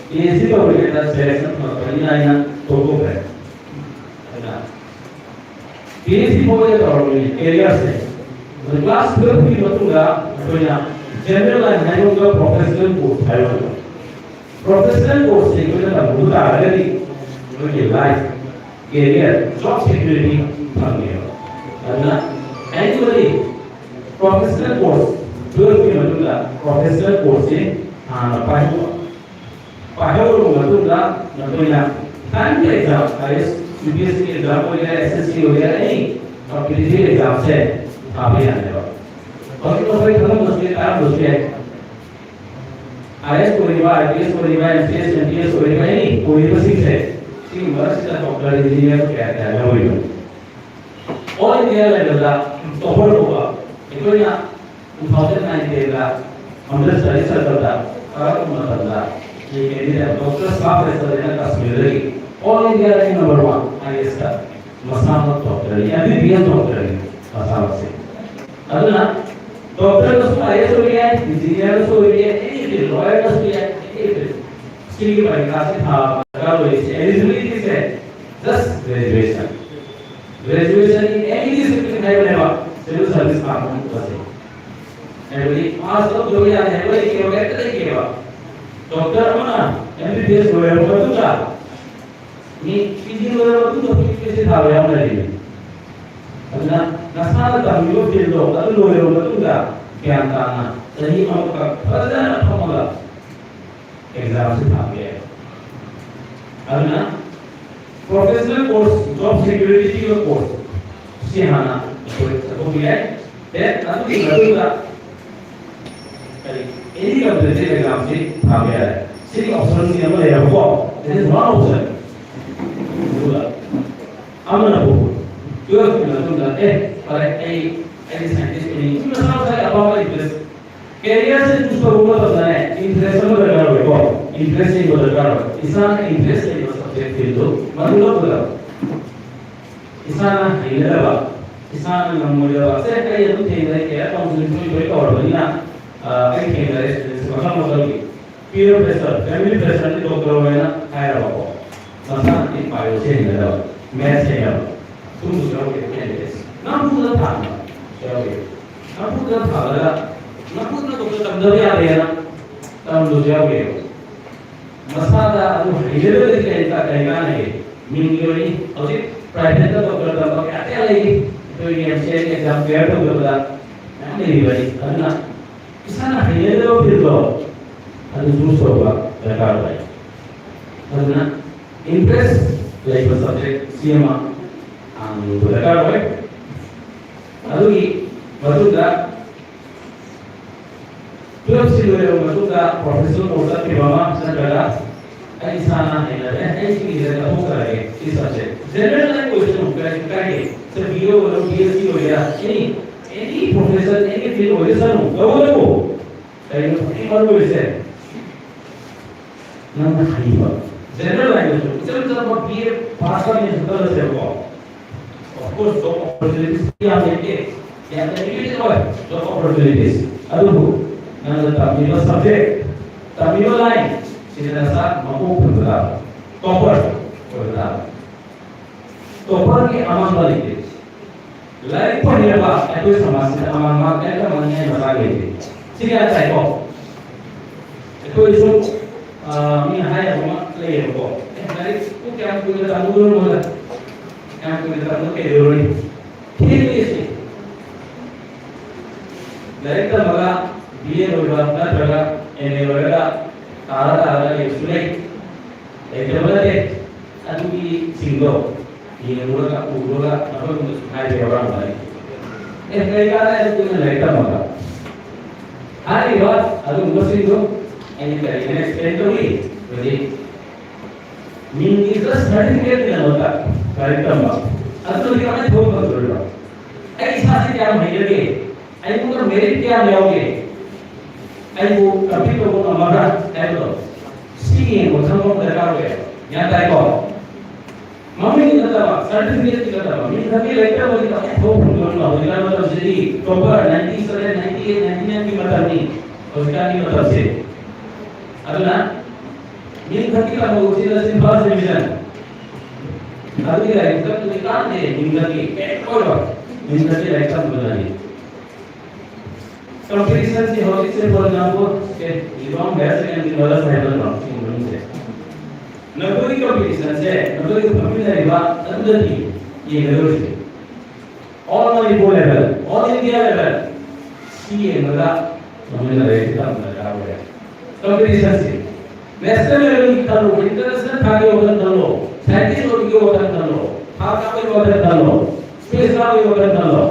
ꯄꯤ ꯑꯩꯆ ꯗꯤ ꯇꯧꯔꯤꯉꯩꯗ ꯁꯦꯂꯦꯛꯁꯟ ꯐꯪꯉꯛꯄꯅꯤꯅ ꯑꯩꯅ ꯇꯣꯛꯊꯣꯛꯈ꯭ꯔꯦ꯫ ꯑꯗꯨꯅ ꯄꯤ ꯑꯩꯆ ꯗꯤ ꯐꯥꯎꯕꯗ ꯇꯧꯔꯝꯃꯤ ꯀꯦꯔꯤꯌꯔꯁꯦ꯫ ꯑꯗꯨ ꯀ꯭ꯂꯥꯁ ꯇꯨꯌꯦꯜꯐꯀꯤ ꯃꯇꯨꯡꯗ ꯑꯩꯈꯣꯏꯅ ꯖꯦꯅꯔꯦꯜ ꯂꯥꯏꯟ ꯍꯥꯏꯕ ꯑꯃꯒ ꯄ꯭ꯔꯣꯐꯦꯁꯅꯦꯜ ꯀꯣꯔꯁ ꯍꯥꯏꯕ ꯑꯃꯒ꯫ ꯄ꯭ꯔꯣꯐꯦꯁꯅꯦꯜ ꯀꯣꯔꯁꯁꯦ ꯑꯩꯈꯣꯏꯅ ꯇꯝꯍꯧꯕ ꯇꯥꯔꯒꯗꯤ ꯑꯩꯈꯣꯏꯒꯤ ꯂꯥꯏꯐ, ꯀꯦꯔꯤꯌꯔ, ꯖꯣꯕ ꯁꯦꯀ꯭ꯌꯨꯔꯤꯇꯤ ꯐꯪꯉꯦꯕ꯫ ꯑꯗꯨꯅ actually ꯄ꯭ꯔꯣꯐꯦꯁꯅꯦꯜ ꯀꯣꯔꯁ, ꯇꯨꯌꯦꯜꯐꯀꯤ ꯃꯇꯨꯡꯗ ꯄ꯭ꯔꯣꯐꯦꯁꯅꯦꯜ ꯀꯣꯔꯁꯁꯦ ꯍꯥꯟꯅ ꯄꯥꯏꯍꯧꯕ꯫ ꯄꯥꯏꯍꯧꯔꯕ ꯃꯇꯨꯡꯗ ꯅꯈꯣꯏꯅ ꯇꯥꯏꯝꯒꯤ ꯑꯦꯛꯖꯥꯝ, ꯑꯥꯏ ꯑꯦꯁ, ꯌꯨ ꯄꯤ ꯑꯦꯁ ꯁꯤꯒꯤ ꯑꯦꯛꯖꯥꯝ ꯑꯣꯏꯒꯦꯔꯥ, ꯑꯦꯁ ꯑꯦꯁ ꯁꯤ ꯑꯣꯏꯒꯦꯔꯥ, ꯑꯦꯅꯤ ꯀꯝꯄꯤꯇꯤꯇꯤꯚ ꯑꯦꯛꯖꯥꯝꯁꯦ ꯊꯥꯕ ꯌꯥꯅꯦꯕ꯫ ꯍꯧꯖꯤꯛ ꯑꯩꯈꯣꯏ ꯈꯪꯉꯝꯕꯁꯨ ꯌꯥꯏ, ꯇꯥꯔꯝꯕꯁꯨ ꯌꯥꯏ꯫ ꯑꯥꯏ ꯑꯦꯁ ꯑꯣꯏꯔꯤꯕ, ꯑꯥꯏ ꯄꯤ ꯑꯦꯁ ꯑꯣꯏꯔꯤꯕ, M C S, M P ꯑꯦꯁ ꯑꯣꯏꯔꯤꯕ, ꯑꯦꯅꯤ ꯑꯣꯏꯔꯤꯕꯁꯤꯡꯁꯦ, ꯁꯤꯒꯤ ꯃꯔꯛꯁꯤꯗ ꯗꯣꯛꯇꯔ, ꯏꯟꯖꯤꯅꯤꯌꯥꯔ ꯀꯌꯥ ꯀꯌꯥ ꯂꯧꯔꯤꯕꯅꯣ? ꯑꯣꯜ ꯏꯟꯗꯤꯌꯥ ꯂꯦꯚꯦꯜꯗ ꯇꯣꯄꯔ ꯇꯧꯕ, ꯑꯩꯈꯣꯏꯅ ꯇꯨ ꯊꯥꯎꯖꯟ ꯅꯥꯏꯟꯇꯤꯟꯗ ꯑꯃꯔꯤꯠꯁꯔ ꯁꯔꯀꯜꯗ ꯀꯥꯔꯛꯄ ꯃꯇꯝꯗ, ꯀꯦꯟꯗꯤꯗꯦꯠ ꯗꯣꯛꯇꯔ ꯁꯥꯍ ꯐꯦꯁꯜ ꯍꯥꯏꯅ ꯀꯥꯁꯃꯤꯔꯗꯒꯤ ꯑꯣꯜ ꯏꯟꯗꯤꯌꯥꯗꯒꯤ ꯅꯝꯕꯔ ꯋꯥꯟ ꯑꯥꯏ ꯑꯦꯁꯇ, ꯃꯁꯥꯃꯛ ꯗꯣꯛꯇꯔꯅꯤ, ꯑꯦꯝ ꯕꯤ ꯕꯤ ꯑꯦꯁ ꯗꯣꯛꯇꯔꯅꯤ ꯃꯁꯥꯃꯛꯁꯦ꯫ ꯑꯗꯨꯅ ꯗꯣꯛꯇꯔꯅꯁꯨ ꯑꯥꯏ ꯑꯦꯁ ꯑꯣꯏꯕ ꯌꯥꯏ, ꯏꯟꯖꯤꯅꯤꯌꯥꯔꯅꯁꯨ ꯑꯣꯏꯕ ꯌꯥꯏ, ꯑꯦꯅꯤ ꯐꯤꯜ, ꯂꯣꯌꯔꯅꯁꯨ ꯌꯥꯏ, ꯑꯦꯅꯤ ꯐꯤꯜ꯫ ꯁꯤꯒꯤ ꯄꯔꯤꯈꯥꯁꯤ ꯊꯥꯕ ꯗꯔꯀꯥꯔ ꯑꯣꯏꯔꯤꯁꯦ, eligibility say just graduation, graduation in any discipline ꯍꯥꯏꯕꯅꯦꯕ ꯁꯤꯚꯤꯜ ꯁꯔꯚꯤꯁ ꯀꯥꯡꯕꯨ ꯑꯁꯦ꯫ ꯍꯥꯏꯕꯗꯤ ꯄꯥꯁ ꯇꯧꯗꯕ ꯌꯥꯗꯦ ꯍꯥꯏꯕ ꯂꯩꯇꯦꯕ, ꯀꯩꯝꯇ ꯂꯩꯇꯦꯕ꯫ ꯗꯣꯛꯇꯔ ꯑꯃꯅ ꯑꯦꯝ ꯕꯤ ꯕꯤ ꯑꯦꯁ ꯂꯣꯏꯔꯕ ꯃꯇꯨꯡꯗ ꯃꯤ ꯄꯤ ꯖꯤ ꯂꯣꯏꯔꯕ ꯃꯇꯨꯡꯗ ꯌꯨ ꯄꯤ ꯑꯦꯁ ꯁꯤ ꯊꯥꯕ ꯌꯥꯝ ꯂꯩꯔꯤ꯫ ꯑꯗꯨꯅ ꯅꯁꯥꯅ ꯇꯝꯃꯤꯕ ꯐꯤꯜꯗꯣ ꯑꯗꯨ ꯂꯣꯏꯔꯕ ꯃꯇꯨꯡꯗ ꯒ꯭ꯌꯥꯟ ꯇꯥꯅ ꯆꯍꯤ ꯑꯃꯈꯛ ꯐꯖꯅ ꯐꯝꯃꯒ ꯑꯦꯛꯖꯥꯝꯁꯤ ꯊꯥꯕ ꯌꯥꯏ꯫ ꯑꯗꯨꯅ ꯄ꯭ꯔꯣꯐꯦꯁꯅꯦꯜ ꯀꯣꯔꯁ, ꯖꯣꯕ ꯁꯦꯀ꯭ꯌꯨꯔꯤꯇꯤ ꯄꯤꯕ ꯀꯣꯔꯁ ꯁꯤ ꯍꯥꯟꯅ ꯑꯩꯈꯣꯏ ꯆꯠꯊꯣꯛꯄ ꯌꯥꯏ꯫ ꯗꯦꯟ ꯑꯗꯨꯒꯤ ꯃꯇꯨꯡꯗ ꯀꯔꯤ, ꯑꯦꯅꯤ ꯀꯝꯄꯤꯇꯤꯇꯤꯚ ꯑꯦꯛꯖꯥꯝꯁꯤ ꯊꯥꯕ ꯌꯥꯔꯦ꯫ ꯁꯤꯒꯤ ꯑꯣꯞꯁꯟꯁꯤ ꯑꯃ ꯂꯩꯔꯕꯀꯣ, that is one option꯫ ꯑꯗꯨꯒ ꯑꯃꯅꯕꯨ ꯇꯨꯋꯦꯜꯐꯀꯤ ꯃꯇꯨꯡꯗ, "ꯑꯦ, ꯐꯔꯦ, ꯑꯩ, ꯑꯩꯗꯤ ꯁꯥꯏꯟꯇꯤꯁ ꯑꯣꯏꯅꯤꯡꯉꯤ", ꯃꯁꯥ ꯃꯁꯥꯒꯤ ꯑꯄꯥꯝꯕ ꯏꯟꯇꯔꯦꯁ꯫ ꯀꯦꯔꯤꯌꯔꯁꯦ ꯆꯨꯁ ꯇꯧꯕ ꯃꯇꯝꯗꯅꯦ, ꯏꯟꯇꯔꯦꯁ ꯑꯃ ꯗꯔꯀꯥꯔ ꯑꯣꯏꯀꯣ, ꯏꯟꯇꯔꯦꯁ ꯂꯩꯕ ꯗꯔꯀꯥꯔ ꯑꯣꯏ꯫ ꯏꯁꯥꯅ ꯏꯟꯇꯔꯦꯁ ꯂꯩꯕ ꯁꯕꯖꯦꯛ ꯐꯤꯜꯗꯨ ꯃꯗꯨ ꯂꯧꯒꯗꯕ꯫ ꯏꯁꯥꯅ ꯍꯩꯅꯗꯕ, ꯏꯁꯥꯅ ꯉꯝꯃꯣꯏꯗꯕ, ꯁꯦ, ꯑꯩ ꯑꯗꯨꯝ ꯊꯦꯡꯅꯔꯦ, ꯀꯦꯔꯤꯌꯔ ꯀꯥꯎꯟꯁꯤꯂꯤꯡ ꯇꯧꯔꯕꯅꯤꯅ, ꯑ, ꯑꯩ ꯊꯦꯡꯅꯔꯦ ꯁ꯭ꯇꯨꯗꯦꯟꯠꯁ ꯃꯈꯜ ꯃꯈꯜꯒꯤ꯫ ꯄꯤꯌꯔ ꯄ꯭ꯔꯦꯁꯔ, ꯐꯦꯃꯤꯂꯤ ꯄ꯭ꯔꯦꯁꯔꯅꯤ ꯗꯣꯛꯇꯔ ꯑꯣꯏꯅ ꯍꯥꯏꯔꯕꯀꯣ, ꯃꯁꯥꯅꯗꯤ ꯕꯥꯏꯑꯣꯁꯤ ꯍꯩꯅꯗꯕ, ꯃꯦꯠꯁ ꯍꯩꯅꯕ, ꯁꯨꯝꯕꯁꯨ ꯌꯥꯎꯔꯤ ꯀꯦꯟꯗꯤꯗꯦꯠꯁ꯫ ꯅꯝꯐꯨꯗ ꯊꯥꯕꯁꯨ ꯌꯥꯎꯔꯤ꯫ ꯅꯝꯐꯨꯗ ꯊꯥꯔꯒ, ꯅꯝꯐꯨꯗ ꯗꯣꯛꯇꯔ ꯇꯝꯗꯕ ꯌꯥꯗꯦꯅ ꯇꯝꯕꯁꯨ ꯌꯥꯎꯔꯤꯑꯕ꯫ ꯃꯁꯥꯗ ꯑꯗꯨ ꯍꯩꯖꯔꯒꯗꯤ ꯀꯔꯤ ꯀꯥ-, ꯀꯔꯤ ꯀꯥꯟꯅꯒꯦ? ꯃꯤꯡꯒꯤ ꯑꯣꯏꯅꯤ꯫ ꯍꯧꯖꯤꯛ ꯄ꯭ꯔꯥꯏꯚꯦꯠꯇ ꯗꯣꯛꯇꯔ ꯇꯝꯕ ꯀꯌꯥ ꯀꯌꯥ ꯂꯩꯔꯤ꯫ ꯑꯩꯈꯣꯏꯒꯤ ꯑꯦꯝ ꯁꯤ ꯑꯦꯒꯤ ꯑꯦꯛꯖꯥꯝ ꯀ꯭ꯂꯤꯌꯥꯔ ꯇꯧꯗꯕꯗ ꯃꯌꯥꯝ ꯂꯩꯔꯤꯕꯅꯤ꯫ ꯑꯗꯨꯅ ꯏꯁꯥꯅ ꯍꯩꯅꯖꯕ ꯐꯤꯜꯗꯣ ꯑꯗꯨ ꯆꯨꯁ ꯇꯧꯕ ꯗꯔꯀꯥꯔ ꯑꯣꯏ꯫ ꯑꯗꯨꯅ ꯏꯟꯇꯔꯦꯁ ꯂꯩꯕ ꯁꯕꯖꯦꯛ ꯁꯤ ꯑꯃ ꯍꯥꯡꯕ ꯗꯔꯀꯥꯔ ꯑꯣꯏ꯫ ꯑꯗꯨꯒꯤ ꯃꯇꯨꯡꯗ ꯇꯨꯌꯦꯜꯐꯁꯤ ꯂꯣꯏꯔꯕ ꯃꯇꯨꯡꯗ ꯄ꯭ꯔꯣꯐꯦꯁꯅꯦꯜ ꯀꯣꯔꯁ ꯆꯠꯈꯤꯕ ꯑꯃ ꯅꯠꯇ꯭ꯔꯒ ꯑꯩ ꯏꯁꯥꯅ ꯍꯩꯅꯔꯦ, ꯑꯩ ꯁꯤꯒꯤꯁꯤꯗ ꯆꯠꯊꯣꯛꯆꯔꯒꯦ ꯁꯤ ꯁꯕꯖꯦꯛ꯫ ꯖꯦꯅꯔꯦꯜ ꯂꯥꯏꯟ ꯑꯣꯏꯔꯁꯨ ꯀꯔꯤꯁꯨ ꯀꯥꯏꯗꯦ꯫ ꯁꯦ ꯕꯤ ꯑꯦ ꯑꯣꯏꯔꯣ, ꯕꯤ ꯑꯦꯁ ꯁꯤ ꯑꯣꯏꯒꯦꯔꯥ, ꯑꯦꯅꯤ ꯑꯦꯅꯤ ꯄ꯭ꯔꯣꯐꯦꯁꯟ, ꯑꯦꯅꯤ ꯐꯤꯜ ꯑꯣꯏꯖꯁꯅꯨ, ꯇꯧꯕꯇꯕꯨ ꯀꯩꯅꯣ ꯈ꯭ꯋꯥꯏꯗꯒꯤ ꯃꯔꯨ ꯑꯣꯏꯔꯤꯁꯦ? ꯅꯪꯅ ꯍꯩꯕ꯫ ꯖꯦꯅꯔꯦꯜ ꯂꯥꯏꯟꯗꯁꯨ ꯏꯆꯝ ꯆꯝꯕ ꯕꯤ ꯑꯦ ꯄꯥꯁ ꯇꯧꯔꯤꯉꯩꯁꯨ ꯈꯜꯂꯁꯦꯕꯀꯣ꯫ Of course, job opportunities ꯌꯥꯝ ꯂꯩꯇꯦ, ꯌꯥꯝꯅ limited ꯑꯣꯏ job opportunities꯫ ꯑꯗꯨꯕꯨ ꯅꯪꯅ ꯇꯝꯃꯤꯕ ꯁꯕꯖꯦꯛ, ꯇꯝꯃꯤꯕ ꯂꯥꯏꯟ ꯁꯤꯗ ꯅꯁꯥ ꯃꯀꯣꯛ ꯊꯣꯡꯕ ꯇꯥꯕ, ꯇꯣꯄꯔ ꯑꯣꯏꯕ ꯇꯥꯕ꯫ ꯇꯣꯄꯔꯒꯤ ꯑꯃꯥꯡꯕ ꯂꯩꯇꯦ꯫ ꯂꯥꯏꯔꯤꯛꯄꯨ ꯍꯩꯔꯕ ꯑꯩꯈꯣꯏ ꯁꯃꯥꯖꯁꯤꯗ ꯑꯃꯥꯡꯕ ꯀꯔꯤꯝꯇ ꯃꯥꯡꯅꯤꯡꯉꯥꯏ ꯃꯆꯥꯛ ꯂꯩꯇꯦ꯫ ꯁꯤ ꯀꯌꯥ ꯇꯥꯏꯀꯣ? ꯑꯩꯈꯣꯏꯁꯨ, ꯑꯥ, ꯃꯤꯅ ꯍꯥꯏꯅꯕ ꯑꯃ ꯂꯩꯌꯦꯕꯀꯣ, "ꯑꯦ, ꯂꯥꯏꯔꯤꯛꯄꯨ ꯀꯌꯥꯝ ꯀꯨꯏꯅ ꯇꯝꯃꯨꯗꯣꯏꯅꯣꯗ? ꯀꯌꯥꯝ ꯀꯨꯏꯅ ꯇꯝꯃꯒ ꯀꯩꯗꯧꯔꯨꯅꯤ?" ꯊꯦꯡꯉꯦ ꯁꯤ꯫ ꯂꯥꯏꯔꯤꯛ ꯇꯝꯃꯒ ꯕꯤ ꯑꯦ ꯂꯣꯏꯕ ꯅꯠꯇ꯭ꯔꯒ ꯑꯦꯝ ꯑꯦ ꯂꯣꯏꯔꯒ ꯇꯥꯔ ꯇꯥꯔꯒ ꯂꯩꯕꯁꯨ ꯂꯩ꯫ ꯂꯩꯇꯕ ꯅꯠꯇꯦ꯫ ꯑꯗꯨꯒꯤꯁꯤꯡꯗꯣ ꯌꯦꯡꯉꯨꯔꯒ, ꯎꯔꯨꯔꯒ ꯃꯈꯣꯏꯒꯨꯝꯕꯁꯨ ꯍꯥꯏꯕ ꯌꯥꯎꯔꯝꯒꯅꯤ꯫ "ꯑꯦ, ꯀꯔꯤ ꯀꯥꯟꯅꯩ ꯑꯗꯨ ꯀꯨꯏꯅ ꯂꯥꯏꯔꯤꯛ ꯇꯝꯃꯒ?" ꯍꯥꯏꯔꯤꯕ ꯑꯗꯨꯒꯨꯝꯕꯁꯤꯡꯗꯣ ꯑꯩꯅ ꯀꯔꯤꯒꯤꯅ ꯑꯦꯛꯁꯄ꯭ꯂꯦꯟ ꯇꯧꯏ? ꯍꯧꯖꯤꯛ ꯃꯤꯡꯒꯤ ꯖꯁ ꯁꯥꯔꯇꯤꯐꯤꯀꯦꯠꯀꯤꯗꯃꯛꯇ ꯂꯥꯏꯔꯤꯛ ꯇꯝꯕ, ꯑꯗꯨꯗꯤ ꯀꯃꯥꯏꯅ ꯊꯕꯛ ꯐꯪꯗꯣꯔꯤꯕ? ꯑꯩ ꯏꯁꯥꯁꯤ ꯀꯌꯥꯝ ꯍꯩꯔꯒꯦ? ꯑꯩꯉꯣꯟꯗ ꯃꯦꯔꯤꯠ ꯀꯌꯥꯝ ꯌꯥꯎꯒꯦ? ꯑꯩꯕꯨ ꯀꯝꯄꯤꯠ ꯇꯧꯕ ꯉꯝꯃꯕ꯭ꯔꯥ ꯍꯥꯏꯕꯗꯣ, ꯁꯤ ꯌꯦꯡꯕ ꯈꯪꯕ ꯑꯃ ꯗꯔꯀꯥꯔ ꯑꯣꯏꯌꯦ꯫ ꯒ꯭ꯌꯥꯟ ꯇꯥꯏꯀꯣ? ꯃꯃꯤꯡꯒꯤ ꯅꯠꯇꯕ, ꯁꯥꯔꯇꯤꯐꯤꯀꯦꯠꯀꯤ ꯅꯠꯇꯕ, ꯃꯤꯡ ꯈꯛꯀꯤ ꯂꯥꯏꯔꯤꯛ ꯇꯝꯕꯗꯤ ꯀꯃꯥꯏꯅ ꯊꯕꯛ ꯐꯪꯗꯣꯔꯤꯕꯅꯣ? ꯍꯧꯖꯤꯛꯀꯥꯟ ꯃꯇꯝꯁꯤꯗꯤ topper ninety seven, ninety eight, ninety ꯅꯥꯏꯟꯒꯤ ꯃꯇꯝꯅꯤ ꯍꯧꯖꯤꯛꯀꯥꯟꯒꯤ ꯃꯇꯝꯁꯦ꯫ ꯑꯗꯨꯅ ꯃꯤꯡ ꯈꯛꯀꯤ ꯇꯝꯕ ꯎꯆꯤꯟ ꯅꯥꯆꯤꯟ ꯐꯥꯔꯁ ꯗꯤꯕꯤꯖꯟ꯫ ꯑꯗꯨꯒꯤ ꯂꯥꯏꯔꯤꯛ ꯇꯝꯕꯗꯤ ꯀꯥꯟꯗꯦ, ꯃꯤꯡ ꯈꯛꯀꯤ ꯀꯩꯝ ꯑꯣꯏꯔꯣꯏ꯫ ꯃꯤꯡ ꯈꯛꯀꯤ ꯂꯥꯏꯔꯤꯛ ꯇꯝꯕꯗꯅꯤ꯫ ꯀꯝꯄꯤꯇꯤꯁꯟꯁꯤ ꯍꯧꯖꯤꯛꯁꯦ, for example, say, Jiribam higher secondary girls ꯍꯥꯏꯕ ꯅꯠꯇ꯭ꯔꯣ ꯁꯤꯒꯤ ꯃꯃꯤꯡꯁꯦ? ꯅꯈꯣꯏꯒꯤ ꯀꯝꯄꯤꯇꯤꯁꯟꯁꯦ, ꯅꯈꯣꯏꯒꯤ ꯐꯝꯃꯤꯟꯅꯔꯤꯕ ꯑꯗꯨꯗꯗꯤ ꯌꯦꯡꯒꯗꯧꯔꯤꯁꯦ꯫ All Manipur level, all India level, ꯁꯤ ꯌꯦꯡꯉꯒ ꯅꯈꯣꯏꯅ ꯂꯥꯏꯔꯤꯛꯁꯤ ꯇꯝꯕ ꯗꯔꯀꯥꯔ ꯑꯣꯏꯔꯦ꯫ ꯀꯝꯄꯤꯇꯤꯁꯟꯁꯤ ꯅꯦꯁꯅꯦꯜ ꯂꯦꯚꯦꯜꯒꯤ ꯈꯜꯂꯣ, ꯏꯟꯇꯔꯅꯦꯁꯅꯦꯜ ꯊꯥꯛꯀꯤ ꯋꯥꯈꯜ ꯈꯜꯂꯣ, ꯁꯥꯏꯟꯇꯤꯁ ꯑꯣꯏꯕꯒꯤ ꯋꯥꯈꯜ ꯈꯜꯂꯣ, ꯊꯥ ꯀꯥꯞꯄꯒꯤ ꯋꯥꯈꯜ ꯈꯜꯂꯣ, ꯁ꯭ꯄꯦꯁ ꯀꯥꯞꯄꯒꯤ ꯋꯥꯈꯜ ꯈꯜꯂꯣ꯫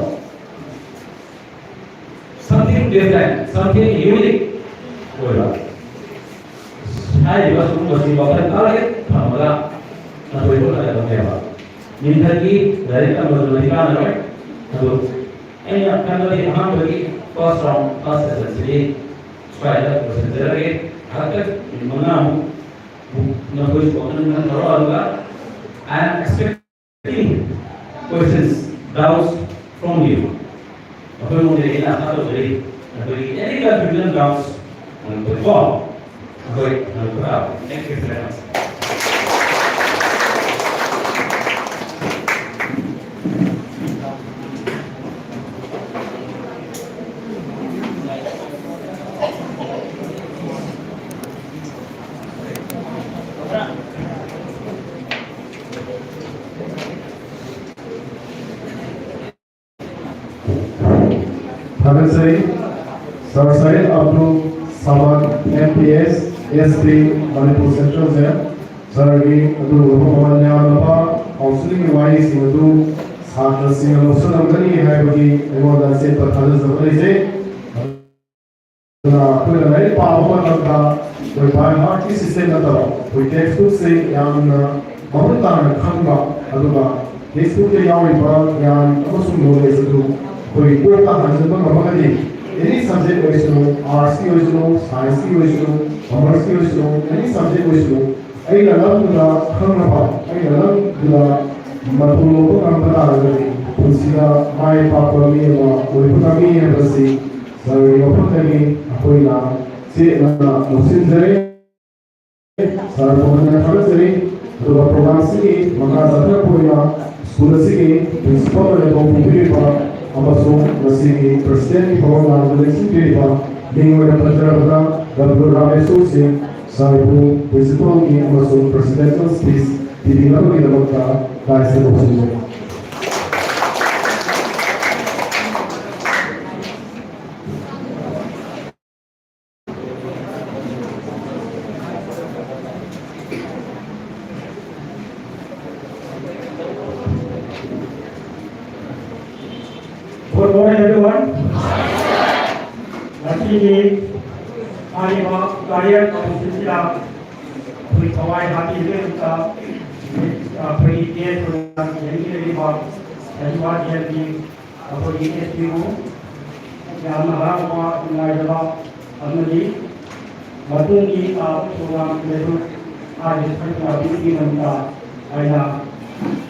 Something different, something unique ꯑꯣꯏꯕ꯫ ꯍꯥꯏꯔꯤꯕ ꯁꯤꯒꯨꯝꯕꯁꯤ ꯋꯥꯈꯜ ꯇꯥꯔꯒꯦꯠ ꯊꯝꯃꯒ ꯅꯈꯣꯏ ꯍꯣꯠꯅꯒꯗꯕꯅꯦꯕ꯫ ꯃꯤꯡꯊꯒꯤ ꯂꯥꯏꯔꯤꯛ ꯇꯝꯕꯗꯨꯅꯗꯤ ꯀꯥꯟꯅꯔꯣꯏ꯫ ꯑꯗꯨ ꯑꯩꯅ ꯈꯟꯕꯗꯤ ꯑꯍꯥꯟꯕꯒꯤ first round, first session ꯁꯤꯗꯤ ꯁ꯭ꯋꯥꯏꯗ ꯂꯣꯏꯁꯤꯟꯖꯔꯒꯦ꯫ ꯉꯥꯏꯍꯥꯛꯇꯪ ꯃꯤꯅꯤꯠ ꯃꯉꯥꯃꯨꯛ ꯅꯈꯣꯏꯁꯨ ꯋꯥꯈꯜ ꯈꯟꯊꯔꯣ꯫ ꯑꯗꯨꯒ I am expecting questions, doubts from you. ꯑꯩꯈꯣꯏꯉꯣꯟꯗ ꯑꯩꯅ ꯑꯥꯁꯥ ꯇꯧꯖꯔꯤ, ꯑꯩꯈꯣꯏꯒꯤ any confusion, doubts ꯍꯪꯉꯛꯄꯗꯀꯣ, ꯑꯩꯈꯣꯏ ꯍꯪꯉꯛꯄ ꯇꯥꯕꯅꯤ꯫ Thank you very much. ꯊꯥꯒꯠꯆꯔꯤ꯫ Sir Shahid Abdul Samad, M P S, S P, Manipur central jail. ꯁꯥꯔꯒꯤ ꯑꯗꯨꯒꯨꯝꯂꯕ ꯃꯃꯜ ꯌꯥꯝꯂꯕ ꯀꯥꯎꯟꯁꯤꯂꯤꯡꯒꯤ ꯋꯥꯍꯩꯁꯤꯡ ꯑꯗꯨ ꯁꯥꯇ꯭ꯔꯁꯤꯡꯅ ꯂꯧꯁꯤꯜꯂꯝꯒꯅꯤ ꯍꯥꯏꯕꯒꯤ ꯑꯩꯉꯣꯟꯗ ꯑꯆꯦꯠꯄ ꯊꯥꯖꯖꯕ ꯂꯩꯖꯩ꯫ ꯑꯗꯨꯅ ꯑꯩꯈꯣꯏꯅ ꯂꯥꯏꯔꯤꯛ ꯄꯥꯕ ꯃꯇꯝꯗ ꯑꯩꯈꯣꯏ by heartꯀꯤ system ꯅꯠꯇꯕ ꯑꯩꯈꯣꯏ textbookꯁꯦ ꯌꯥꯝꯅ ꯃꯃꯨꯠ ꯇꯥꯅ ꯈꯪꯕ, ꯑꯗꯨꯒ textbookꯇ ꯌꯥꯎꯔꯤꯕ ꯒ꯭ꯌꯥꯟ ꯑꯃꯁꯨꯡ knowledge ꯑꯗꯨ ꯑꯩꯈꯣꯏ ꯀꯣꯛꯇ ꯍꯥꯟꯖꯤꯟꯕ ꯉꯝꯃꯒꯗꯤ, any subject ꯑꯣꯏꯁꯅꯨ, artsꯀꯤ ꯑꯣꯏꯁꯅꯨ, scienceꯀꯤ ꯑꯣꯏꯁꯅꯨ, commerceꯀꯤ ꯑꯣꯏꯁꯅꯨ, any subject ꯑꯣꯏꯁꯅꯨ, ꯑꯩꯅ ꯅꯝꯗꯨꯅ ꯈꯪꯅꯕ, ꯑꯩꯅ ꯅꯝꯗꯨꯅ ꯃꯇꯧ ꯂꯧꯕ ꯉꯝꯕ ꯇꯥꯔꯒꯗꯤ ꯄꯨꯟꯁꯤꯗ ꯃꯥꯏ ꯄꯥꯛꯄ ꯃꯤ ꯑꯃ ꯑꯣꯏꯕ ꯉꯝꯃꯤ ꯍꯥꯏꯕꯁꯤ ꯁꯥꯔꯒꯤ ꯃꯐꯝꯗꯒꯤ ꯑꯩꯈꯣꯏꯅ ꯆꯦꯠꯅ ꯂꯧꯁꯤꯟꯖꯔꯦ꯫ ꯁꯥꯔꯕꯨ ꯍꯟꯅ ꯊꯥꯒꯠꯆꯔꯤ꯫ ꯑꯗꯨꯒ programꯁꯤꯒꯤ ꯃꯈꯥ ꯆꯠꯊꯔꯛꯄ ꯑꯣꯏꯅ ꯁ꯭ꯀꯨꯜ ꯑꯁꯤꯒꯤ principal ꯑꯣꯏꯅ ꯊꯧ ꯄꯨꯕꯤꯔꯤꯕ ꯑꯃꯁꯨꯡ ꯃꯁꯤꯒꯤ presidentꯀꯤ ꯊꯕꯛ ꯂꯥꯡꯗ ꯂꯦꯡꯁꯤꯟꯕꯤꯔꯤꯕ ꯃꯤꯡ ꯑꯣꯏꯅ ꯄꯟꯖꯔꯕꯗ ꯗꯕ꯭ꯂꯤꯎ ꯔꯥꯃꯦꯁꯣꯔ ꯁꯤꯡ ꯁꯥꯔꯕꯨ principalꯒꯤ ꯑꯃꯁꯨꯡ presidential speech ꯄꯤꯕꯤꯅꯕꯒꯤꯗꯃꯛꯇ ꯗꯥꯏꯁꯇ ꯀꯧꯁꯤꯟꯖꯔꯤ꯫ ꯉꯁꯤꯒꯤ ꯍꯥꯏꯔꯤꯕ ꯀꯔꯤꯌꯔ ꯀꯥꯎꯟꯁꯤꯜꯁꯤꯗ ꯑꯩꯈꯣꯏ ꯊꯋꯥꯏ ꯍꯥꯞꯄꯤꯕꯒꯤꯗꯃꯛꯇ ꯑꯩꯈꯣꯏꯒꯤ ꯒꯦꯁ ꯑꯣꯏꯅ ꯌꯦꯡꯕꯤꯔꯛꯂꯤꯕ ꯍꯩꯕꯥ ꯖꯦꯜꯒꯤ ꯑꯩꯈꯣꯏꯒꯤ ꯑꯦꯁ ꯄꯤ ꯑꯣ ꯌꯥꯝꯅ ꯍꯔꯥꯎꯕ, ꯅꯨꯡꯉꯥꯏꯖꯕ ꯑꯃꯗꯤ ꯃꯇꯨꯡꯒꯤ ꯇꯥꯕ ꯄ꯭ꯔꯣꯒ꯭ꯔꯥꯝꯁꯤꯡꯗꯁꯨ ꯍꯥꯏꯔꯤꯕ ꯁꯔꯨꯛ ꯌꯥꯕꯤꯕꯒꯤꯗꯃꯛꯇ ꯑꯩꯅ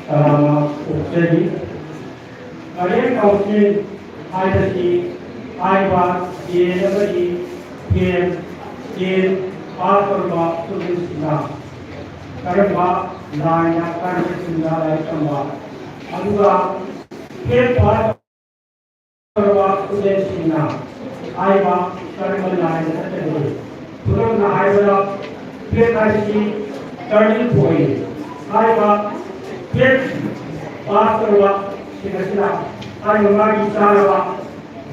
ꯇꯔꯥꯝꯅ ꯑꯣꯛꯆꯔꯤ꯫ ꯀꯔꯤꯌꯔ ꯀꯥꯎꯟꯁꯤꯜ ꯍꯥꯏꯕꯁꯤ ꯍꯥꯏꯔꯤꯕ ꯇꯦꯟ ꯑꯃꯗꯤ ꯇꯦꯟ, ꯇꯦꯟ ꯄꯥꯁ ꯇꯧꯔꯕ ꯏꯁꯇꯨꯗꯦꯟꯁꯤꯡꯅ ꯀꯔꯝꯕ ꯂꯥꯏꯟꯗ, ꯀꯔꯝꯕ ꯁ꯭ꯇꯔꯤꯝꯗ ꯂꯥꯏꯔꯤꯛ ꯇꯝꯕ, ꯑꯗꯨꯒ ꯇꯦꯟ ꯄꯥꯁ ꯇꯧꯔꯕ ꯏꯁꯇꯨꯗꯦꯟꯁꯤꯡꯅ ꯍꯥꯏꯔꯤꯕ ꯀꯔꯝꯕ ꯂꯥꯏꯟꯗ ꯆꯠꯀꯗꯒꯦ? ꯈꯨꯗꯝ ꯑꯣꯏꯅ ꯍꯥꯏꯔꯕꯗ, ꯇꯦꯟ ꯍꯥꯏꯕꯁꯤ ꯇꯔꯅꯤꯡ ꯄꯣꯏꯟꯠꯅꯤ꯫ ꯍꯥꯏꯔꯤꯕ ꯇꯦꯟ ꯄꯥꯁ ꯇꯧꯔꯕꯁꯤꯡ ꯑꯁꯤꯅ ꯍꯥꯏꯔꯤꯕ ꯃꯥꯒꯤ ꯆꯥꯅꯕ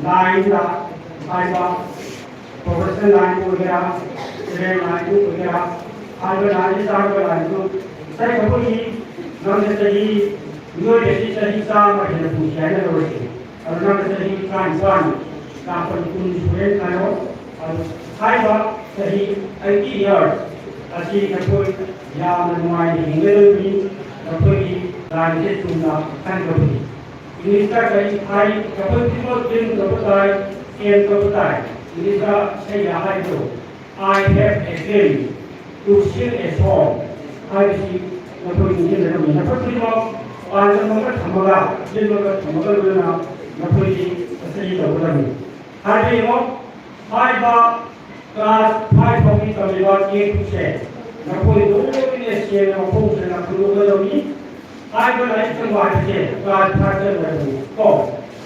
ꯂꯥꯏꯟꯗ ꯍꯥꯏꯕ ꯄ꯭ꯔꯣꯐꯦꯁꯅꯦꯜ ꯂꯥꯏꯟꯕꯨ ꯑꯣꯏꯒꯦꯔꯥ, ꯁꯤꯚꯤꯜ ꯂꯥꯏꯟꯕꯨ ꯑꯣꯏꯒꯦꯔꯥ, ꯍꯥꯏꯕ ꯂꯥꯏꯟꯁꯤ ꯆꯥꯅꯕ ꯂꯥꯏꯟꯗꯨ ꯉꯁꯥꯏ ꯑꯩꯈꯣꯏꯒꯤ ꯅꯪꯅ ꯆꯍꯤ, ꯃꯤꯑꯣꯏꯕꯁꯤ ꯆꯍꯤ ꯆꯥꯝꯃ ꯍꯦꯟꯅ ꯄꯨꯟꯁꯤ ꯍꯥꯏꯅ ꯂꯧꯔꯁꯤ꯫ ꯑꯗꯨ ꯅꯪꯅ ꯆꯍꯤ ꯇꯔꯥꯅꯤꯄꯥꯟ, ꯃꯥꯄꯟ, ꯀꯨꯟ ꯁꯨꯔꯦꯅ ꯈꯜꯂꯣ꯫ ꯑꯗꯨ ꯍꯥꯏꯔꯤꯕ ꯆꯍꯤ eighty years ꯑꯁꯤ ꯅꯈꯣꯏ ꯌꯥꯝꯅ ꯅꯨꯡꯉꯥꯏꯅ ꯍꯤꯡꯒꯗꯧꯔꯤꯕꯅꯤ, ꯅꯈꯣꯏꯒꯤ ꯂꯥꯏꯟꯁꯦ ꯆꯨꯝꯅ ꯈꯟꯒꯗꯧꯔꯤꯕꯅꯤ꯫ ꯏꯪꯂꯤꯁꯇ ꯀꯔꯤ ꯍꯥꯏ? ꯑꯩꯈꯣꯏ ꯈꯨꯗꯤꯡꯃꯛ ꯗ꯭ꯔꯤꯝ ꯇꯧꯕ ꯇꯥꯏ, ꯑꯦꯝ ꯇꯧꯕ ꯇꯥꯏ꯫ ꯏꯪꯂꯤꯁꯇ ꯏꯁꯩꯗ ꯍꯥꯏꯕꯗꯣ, "I have a dream to sing a song" ꯍꯥꯏꯕꯁꯤ ꯅꯈꯣꯏ ꯅꯤꯡꯁꯤꯡꯒꯗꯕꯅꯤ꯫ ꯅꯈꯣꯏ ꯈꯨꯗꯤꯡꯃꯛ ꯄꯥꯟꯗꯝ ꯑꯃ ꯊꯝꯃꯒ, ꯗ꯭ꯔꯤꯝ ꯑꯃ ꯊꯝꯃꯒ ꯂꯣꯏꯅꯅ ꯅꯈꯣꯏꯒꯤ ꯏꯁꯩ ꯇꯧꯒꯗꯕꯅꯤ꯫ ꯍꯥꯏꯕ ꯌꯦꯡꯉꯣ, ꯍꯥꯏꯔꯤꯕ ꯀ꯭ꯂꯥꯁ ꯐꯥꯏꯚ ꯐꯥꯎꯒꯤ ꯇꯝꯂꯤꯕ ꯀꯦꯛꯁꯦ ꯅꯈꯣꯏ ꯂꯣꯏꯅ ꯁꯦꯡꯅ ꯃꯈꯣꯡ ꯁꯦꯡꯅ ꯈꯪꯗꯣꯛꯀꯗꯕꯅꯤ꯫ ꯍꯥꯏꯔꯤꯕ ꯂꯥꯏꯔꯤꯛ ꯇꯝꯕ ꯍꯥꯏꯕꯁꯦ ꯀ꯭ꯂꯥꯁ ꯐꯥꯏꯚꯇ ꯂꯣꯏꯔꯕꯅꯤ ꯀꯣ꯫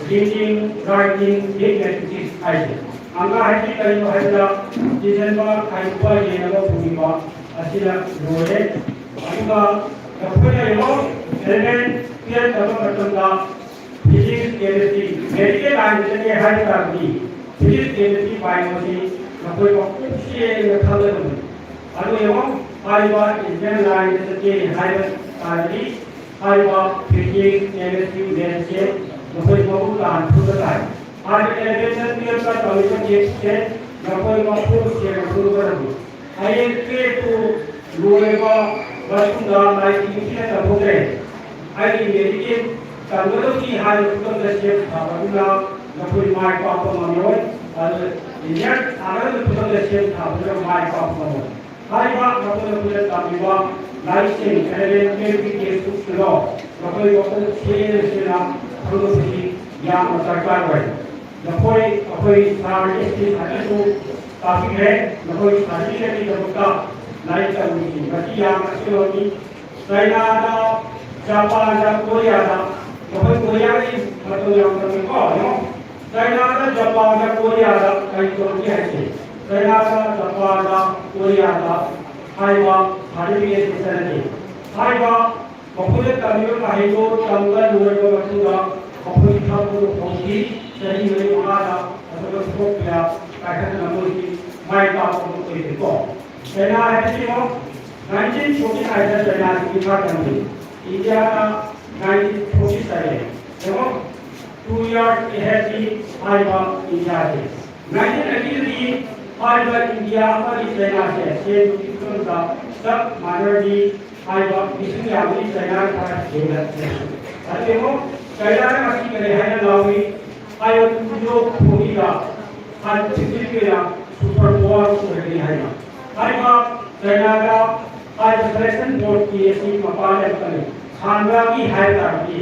ꯔꯤꯗꯤꯡ, ꯔꯥꯏꯇꯤꯡ, ꯑꯦꯔꯤꯊꯃꯦꯇꯤꯛꯁ ꯍꯥꯏꯁꯦ꯫ ꯑꯉꯥꯡ ꯍꯥꯏꯁꯤ ꯀꯔꯤꯅꯣ ꯍꯥꯏꯕꯗ, ꯊꯤꯖꯤꯟꯕ, ꯈꯥꯏꯗꯣꯛꯄ, ꯌꯦꯟꯅꯕ, ꯄꯨꯕꯤꯕ ꯑꯁꯤꯅ ꯂꯣꯏꯔꯦ꯫ ꯑꯗꯨꯒ ꯑꯩꯈꯣꯏꯅ ꯌꯦꯡꯉꯣ, ꯏꯂꯦꯚꯦꯟ, ꯇꯨꯌꯦꯜꯞ ꯇꯝꯕ ꯃꯇꯝꯗ ꯐꯤꯖꯤꯛꯁ, ꯀꯦꯃꯤꯁꯇ꯭ꯔꯤ, ꯃꯦꯗꯤꯀꯦꯜ ꯂꯥꯏꯟꯗ ꯆꯠꯀꯦ ꯍꯥꯏꯕ ꯇꯥꯔꯗꯤ, ꯐꯤꯖꯤꯛꯁ, ꯀꯦꯃꯤꯁꯇ꯭ꯔꯤ, ꯕꯥꯏꯑꯣꯂꯣꯖꯤ ꯅꯈꯣꯏ ꯃꯀꯣꯛ ꯁꯦꯡꯅ ꯈꯪꯒꯗꯕꯅꯤ꯫ ꯑꯗꯨ ꯌꯦꯡꯉꯣ, ꯍꯥꯏꯔꯤꯕ ꯏꯟꯖꯤꯅꯤꯌꯔ ꯂꯥꯏꯟꯗ ꯆꯠꯀꯦ ꯍꯥꯏꯕ ꯇꯥꯔꯗꯤ, ꯍꯥꯏꯔꯤꯕ ꯐꯤꯖꯤꯛꯁ, ꯀꯦꯃꯤꯁꯇ꯭ꯔꯤ, ꯃꯦꯠꯁꯁꯦ ꯃꯈꯣꯏ ꯃꯃꯨꯠ ꯇꯥꯅ ꯈꯪꯕ ꯇꯥꯏ꯫ ꯍꯥꯏꯔꯤꯕ eleven twelve ꯇ ꯇꯧꯔꯤꯕ ꯇꯦꯁꯁꯦ ꯅꯈꯣꯏ ꯃꯄꯨꯡ ꯁꯦꯡꯅ ꯈꯪꯒꯗꯕꯅꯤ꯫ ꯍꯌꯦꯡ twelve ꯇꯨ ꯂꯣꯏꯔꯕ ꯃꯇꯨꯡꯗ ꯂꯥꯏꯔꯤꯛ ꯅꯤꯡꯊꯤꯅ ꯇꯝꯍꯧꯗ꯭ꯔꯦ꯫ ꯑꯩꯒꯤ ꯃꯦꯔꯤꯠ ꯇꯝꯒꯗꯕꯅꯤ ꯍꯥꯏꯕ ꯈꯨꯗꯝꯗ ꯁꯦꯝ ꯁꯥꯕꯗꯨꯅ ꯅꯈꯣꯏ ꯃꯥꯏ ꯄꯥꯛꯄ ꯉꯝꯂꯣꯏ꯫ ꯑꯗꯨ ꯏꯟꯖꯤꯅꯤꯌꯔ ꯊꯥꯒꯗꯕ ꯈꯨꯗꯝꯗ ꯁꯦꯝ ꯁꯥꯕꯗꯨꯅ ꯃꯥꯏ ꯄꯥꯛꯄ ꯉꯝꯂꯣꯏ꯫ ꯍꯥꯏꯔꯤꯕ ꯅꯈꯣꯏ ꯅꯈꯣꯏꯅ ꯇꯝꯂꯤꯕ ꯂꯥꯏꯔꯤꯛꯁꯤꯡ eleven twelve ꯀꯤ ꯇꯦꯛꯁ ꯕꯨꯛꯁꯤꯡꯗꯣ ꯅꯈꯣꯏ ꯃꯄꯨꯡ ꯁꯦꯡꯅ ꯁꯦꯡꯅ ꯈꯪꯗꯣꯛꯄꯁꯤ ꯌꯥꯝꯅ ꯗꯔꯀꯥꯔ ꯑꯣꯏ꯫ ꯅꯈꯣꯏ ꯑꯩꯈꯣꯏ ꯁꯥꯔ ꯑꯦꯁ ꯀꯦ ꯁꯥꯔꯅꯁꯨ ꯇꯥꯛꯄꯤꯈ꯭ꯔꯦ꯫ ꯅꯈꯣꯏ ꯁꯥꯔꯇꯤꯐꯤꯀꯦꯠꯀꯤꯗꯃꯛꯇ ꯂꯥꯏꯔꯤꯛ ꯇꯝꯕꯁꯤ ꯃꯁꯤ ꯌꯥꯝꯅ ꯑꯁꯦꯡꯕꯅꯤ꯫ ꯆꯥꯏꯅꯥꯗ, ꯖꯄꯥꯟꯗ, ꯀꯣꯔꯤꯌꯥꯗ, ꯃꯈꯣꯏ ꯀꯣꯔꯤꯌꯥꯒꯤ ꯃꯇꯧ ꯌꯥꯝ ꯇꯝꯃꯤꯀꯣ꯫ ꯌꯦꯡꯉꯣ, ꯆꯥꯏꯅꯥꯗ, ꯖꯄꯥꯟꯗ, ꯀꯣꯔꯤꯌꯥꯗ ꯀꯔꯤ ꯇꯧꯔꯤ ꯍꯥꯏꯁꯦ? ꯆꯥꯏꯅꯥꯗ, ꯖꯄꯥꯟꯗ, ꯀꯣꯔꯤꯌꯥꯗ ꯍꯥꯏꯕ ꯁꯥꯔꯇꯤꯐꯤꯀꯦꯠ ꯆꯠꯅꯗꯦ꯫ ꯍꯥꯏꯕ ꯃꯈꯣꯏꯅ ꯇꯝꯃꯤꯕ ꯃꯍꯩꯗꯣ ꯇꯝꯕ ꯂꯣꯏꯔꯕ ꯃꯇꯨꯡꯗ ꯃꯈꯣꯏꯒꯤ ꯊꯕꯛꯇꯨ ꯍꯧꯈꯤ꯫ ꯆꯍꯤ ꯃꯔꯤ ꯃꯉꯥꯗ ꯑꯆꯧꯕ ꯊꯕꯛ ꯀꯌꯥ ꯄꯥꯏꯈꯠꯇꯨꯅ ꯃꯣꯏꯒꯤ ꯃꯥꯏ ꯄꯥꯛꯄ ꯑꯃ ꯑꯣꯏꯔꯦꯀꯣ꯫ ꯆꯥꯏꯅꯥ ꯍꯥꯏꯕꯁꯤ ꯌꯦꯡꯉꯣ, nineteen forty nine ꯗ ꯆꯥꯏꯅꯥꯁꯤ ꯃꯤꯈꯥ ꯇꯝꯈꯤ꯫ ꯏꯟꯗꯤꯌꯥꯅ nineteen forty seven꯫ ꯌꯦꯡꯉꯣ, two years ahead ꯗꯤ ꯍꯥꯏꯕ ꯏꯟꯗꯤꯌꯥꯁꯦ꯫ Nineteen eighty ꯗꯗꯤ ꯍꯥꯏꯔꯤꯕ ꯏꯟꯗꯤꯌꯥ ꯑꯃꯗꯤ ꯆꯥꯏꯅꯥꯁꯦ ꯁꯦꯟ ꯊꯨꯝꯒꯤ ꯐꯤꯕꯝꯗ ꯆꯞ ꯃꯥꯟꯅꯔꯗꯤ ꯍꯥꯏꯕ ꯃꯤꯁꯤꯡ ꯌꯥꯝꯕꯗꯤ ꯆꯥꯏꯅꯥꯅ ꯈꯔ ꯍꯦꯟꯒꯠꯂꯦ꯫ ꯑꯗꯨ ꯌꯦꯡꯉꯣ, ꯆꯥꯏꯅꯥꯅ ꯉꯁꯤ ꯀꯔꯤ ꯍꯥꯏꯅ ꯂꯥꯎꯏ? ꯍꯥꯏꯕ ꯇꯨꯡꯖꯣ ꯐꯣꯡꯏꯗ ꯍꯥꯏꯕ ꯁꯤꯖꯤꯟꯅ ꯁꯨꯄꯔ ꯄꯋꯥꯔ ꯑꯣꯏꯔꯅꯤ ꯍꯥꯏꯅ꯫ ꯍꯥꯏꯕ ꯆꯥꯏꯅꯥꯗ ꯍꯥꯏꯕ ꯁꯦꯂꯦꯛꯁꯟ ꯕꯣꯔꯗꯀꯤ ꯑꯁꯤ ꯃꯄꯥꯟ ꯂꯩꯔꯛꯀꯅꯤ꯫ ꯁꯥꯟꯕꯒꯤ ꯍꯥꯏꯕ ꯇꯥꯔꯗꯤ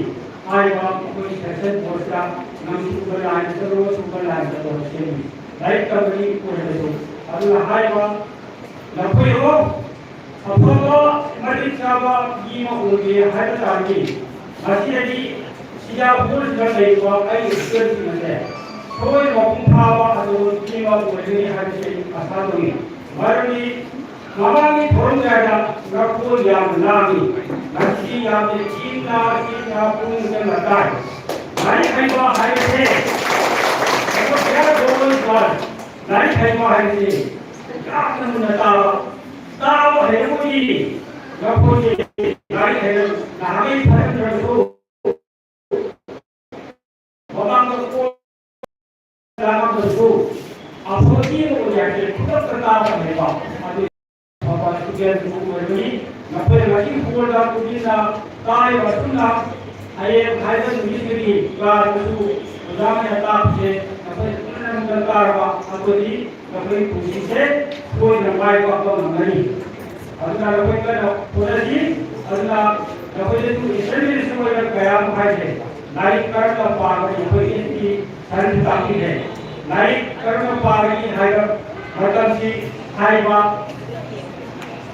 ꯍꯥꯏꯕ ꯑꯩꯈꯣꯏ ꯁꯦꯂꯦꯛꯁꯟ ꯕꯣꯔꯗꯁꯤꯗ ꯅꯪ ꯁꯨꯄꯔ ꯂꯥꯏꯟ ꯆꯠꯂꯣ, ꯁꯨꯄꯔ ꯂꯥꯏꯟ ꯆꯠꯂꯣ ꯁꯦꯝꯃꯤ꯫ ꯂꯥꯏꯔꯤꯛ ꯇꯝꯕꯒꯤ ꯑꯣꯏꯔꯕꯁꯨ꯫ ꯑꯗꯨꯅ ꯍꯥꯏꯔꯤꯕ ꯅꯈꯣꯏ ꯑꯃ ꯑꯐꯕ ꯃꯇꯤꯛ ꯆꯥꯕ ꯃꯤ ꯑꯃ ꯑꯣꯏꯒꯦ ꯍꯥꯏꯕ ꯇꯥꯔꯗꯤ ꯉꯁꯤꯗꯒꯤ ꯁꯤꯗ ꯍꯣꯜꯁꯤꯗ ꯂꯩꯔꯤꯕ ꯑꯩꯒꯤ ꯏꯁꯇꯨꯗꯦꯟꯁꯤꯡ ꯑꯁꯦ ꯁꯣꯏ ꯃꯄꯨꯡ ꯐꯥꯕ ꯑꯗꯨ ꯃꯤ ꯑꯃ ꯑꯣꯏꯒꯅꯤ ꯍꯥꯏꯕꯁꯤ ꯑꯩ ꯑꯁꯥ ꯇꯧꯏ꯫ ꯃꯔꯝꯗꯤ ꯃꯃꯥꯡꯒꯤ ꯊꯧꯔꯝ ꯀꯌꯥꯗ ꯅꯈꯣꯏ ꯌꯥꯝꯅ ꯂꯥꯡꯏ꯫ ꯉꯁꯤ ꯌꯥꯝꯅ ꯏꯪꯅ ꯆꯤꯛꯅ ꯄꯨꯛꯅꯤꯡ ꯆꯪꯅ ꯇꯥꯏ꯫ ꯂꯥꯏꯔꯤꯛ ꯍꯩꯕ ꯍꯥꯏꯕꯁꯦ ꯑꯩꯈꯣꯏ ꯀꯌꯥ ꯂꯣꯏ ꯇꯥꯏ꯫ ꯂꯥꯏꯔꯤꯛ ꯍꯩꯕ ꯍꯥꯏꯕꯁꯤ ꯌꯥꯝꯅ ꯃꯨꯟꯅ ꯇꯥꯕ, ꯇꯥꯕ ꯍꯩꯔꯕꯗꯤ ꯅꯈꯣꯏꯁꯦ ꯂꯥꯏꯔꯤꯛ ꯍꯩꯔ ꯅꯍꯥꯟꯒꯩ ꯐꯔꯝꯗ꯭ꯔꯕꯁꯨ ꯃꯃꯥꯡꯗ ꯍꯥꯏꯕꯁꯦ ꯈꯨꯗꯛꯇ ꯇꯥꯕꯅꯦꯕ꯫ ꯑꯗꯨ ꯑꯐꯕ ꯏꯁꯇꯨꯗꯦꯟ ꯑꯃ ꯑꯣꯏꯕꯅꯤ꯫ ꯅꯈꯣꯏꯅ ꯉꯁꯤ ꯍꯣꯜꯗ ꯄꯨꯟꯁꯤꯟꯅ ꯇꯥꯔꯤꯕ ꯑꯁꯨꯝꯅ ꯍꯌꯦꯡ ꯍꯥꯏꯕ ꯅꯨꯃꯤꯠꯁꯤꯒꯤ ꯀ꯭ꯂꯥꯁꯇꯁꯨ ꯑꯣꯖꯥ ꯑꯃꯅ ꯇꯥꯛꯄꯁꯦ ꯅꯈꯣꯏꯅ ꯐꯖꯅ ꯃꯨꯟꯅ ꯇꯥꯔꯕ ꯑꯗꯨꯗꯤ ꯅꯈꯣꯏꯒꯤ ꯄꯨꯟꯁꯤꯁꯦ ꯁꯣꯏꯗꯅ ꯃꯥꯏ ꯄꯥꯛꯄ ꯉꯝꯒꯅꯤ꯫ ꯑꯗꯨꯅ ꯅꯈꯣꯏ ꯀꯟꯅ ꯍꯣꯠꯅꯁꯤ꯫ ꯑꯗꯨꯅ ꯅꯈꯣꯏꯗꯁꯨ ꯏꯟꯁꯇ꯭ꯔꯛꯃꯦꯟꯁꯨ ꯑꯣꯏꯅ ꯀꯌꯥ ꯑꯃ ꯍꯥꯏꯖꯩ꯫ ꯂꯥꯏꯔꯤꯛ ꯀꯔꯝꯅ ꯄꯥꯒꯅꯤ? ꯑꯩꯈꯣꯏ ꯑꯦꯁ ꯇꯤ ꯁꯟ ꯇꯥꯛꯄꯤꯔꯦ꯫ ꯂꯥꯏꯔꯤꯛ ꯀꯔꯝꯅ ꯄꯥꯒꯅꯤ ꯍꯥꯏꯕ ꯃꯇꯝꯁꯤ ꯍꯥꯏꯕ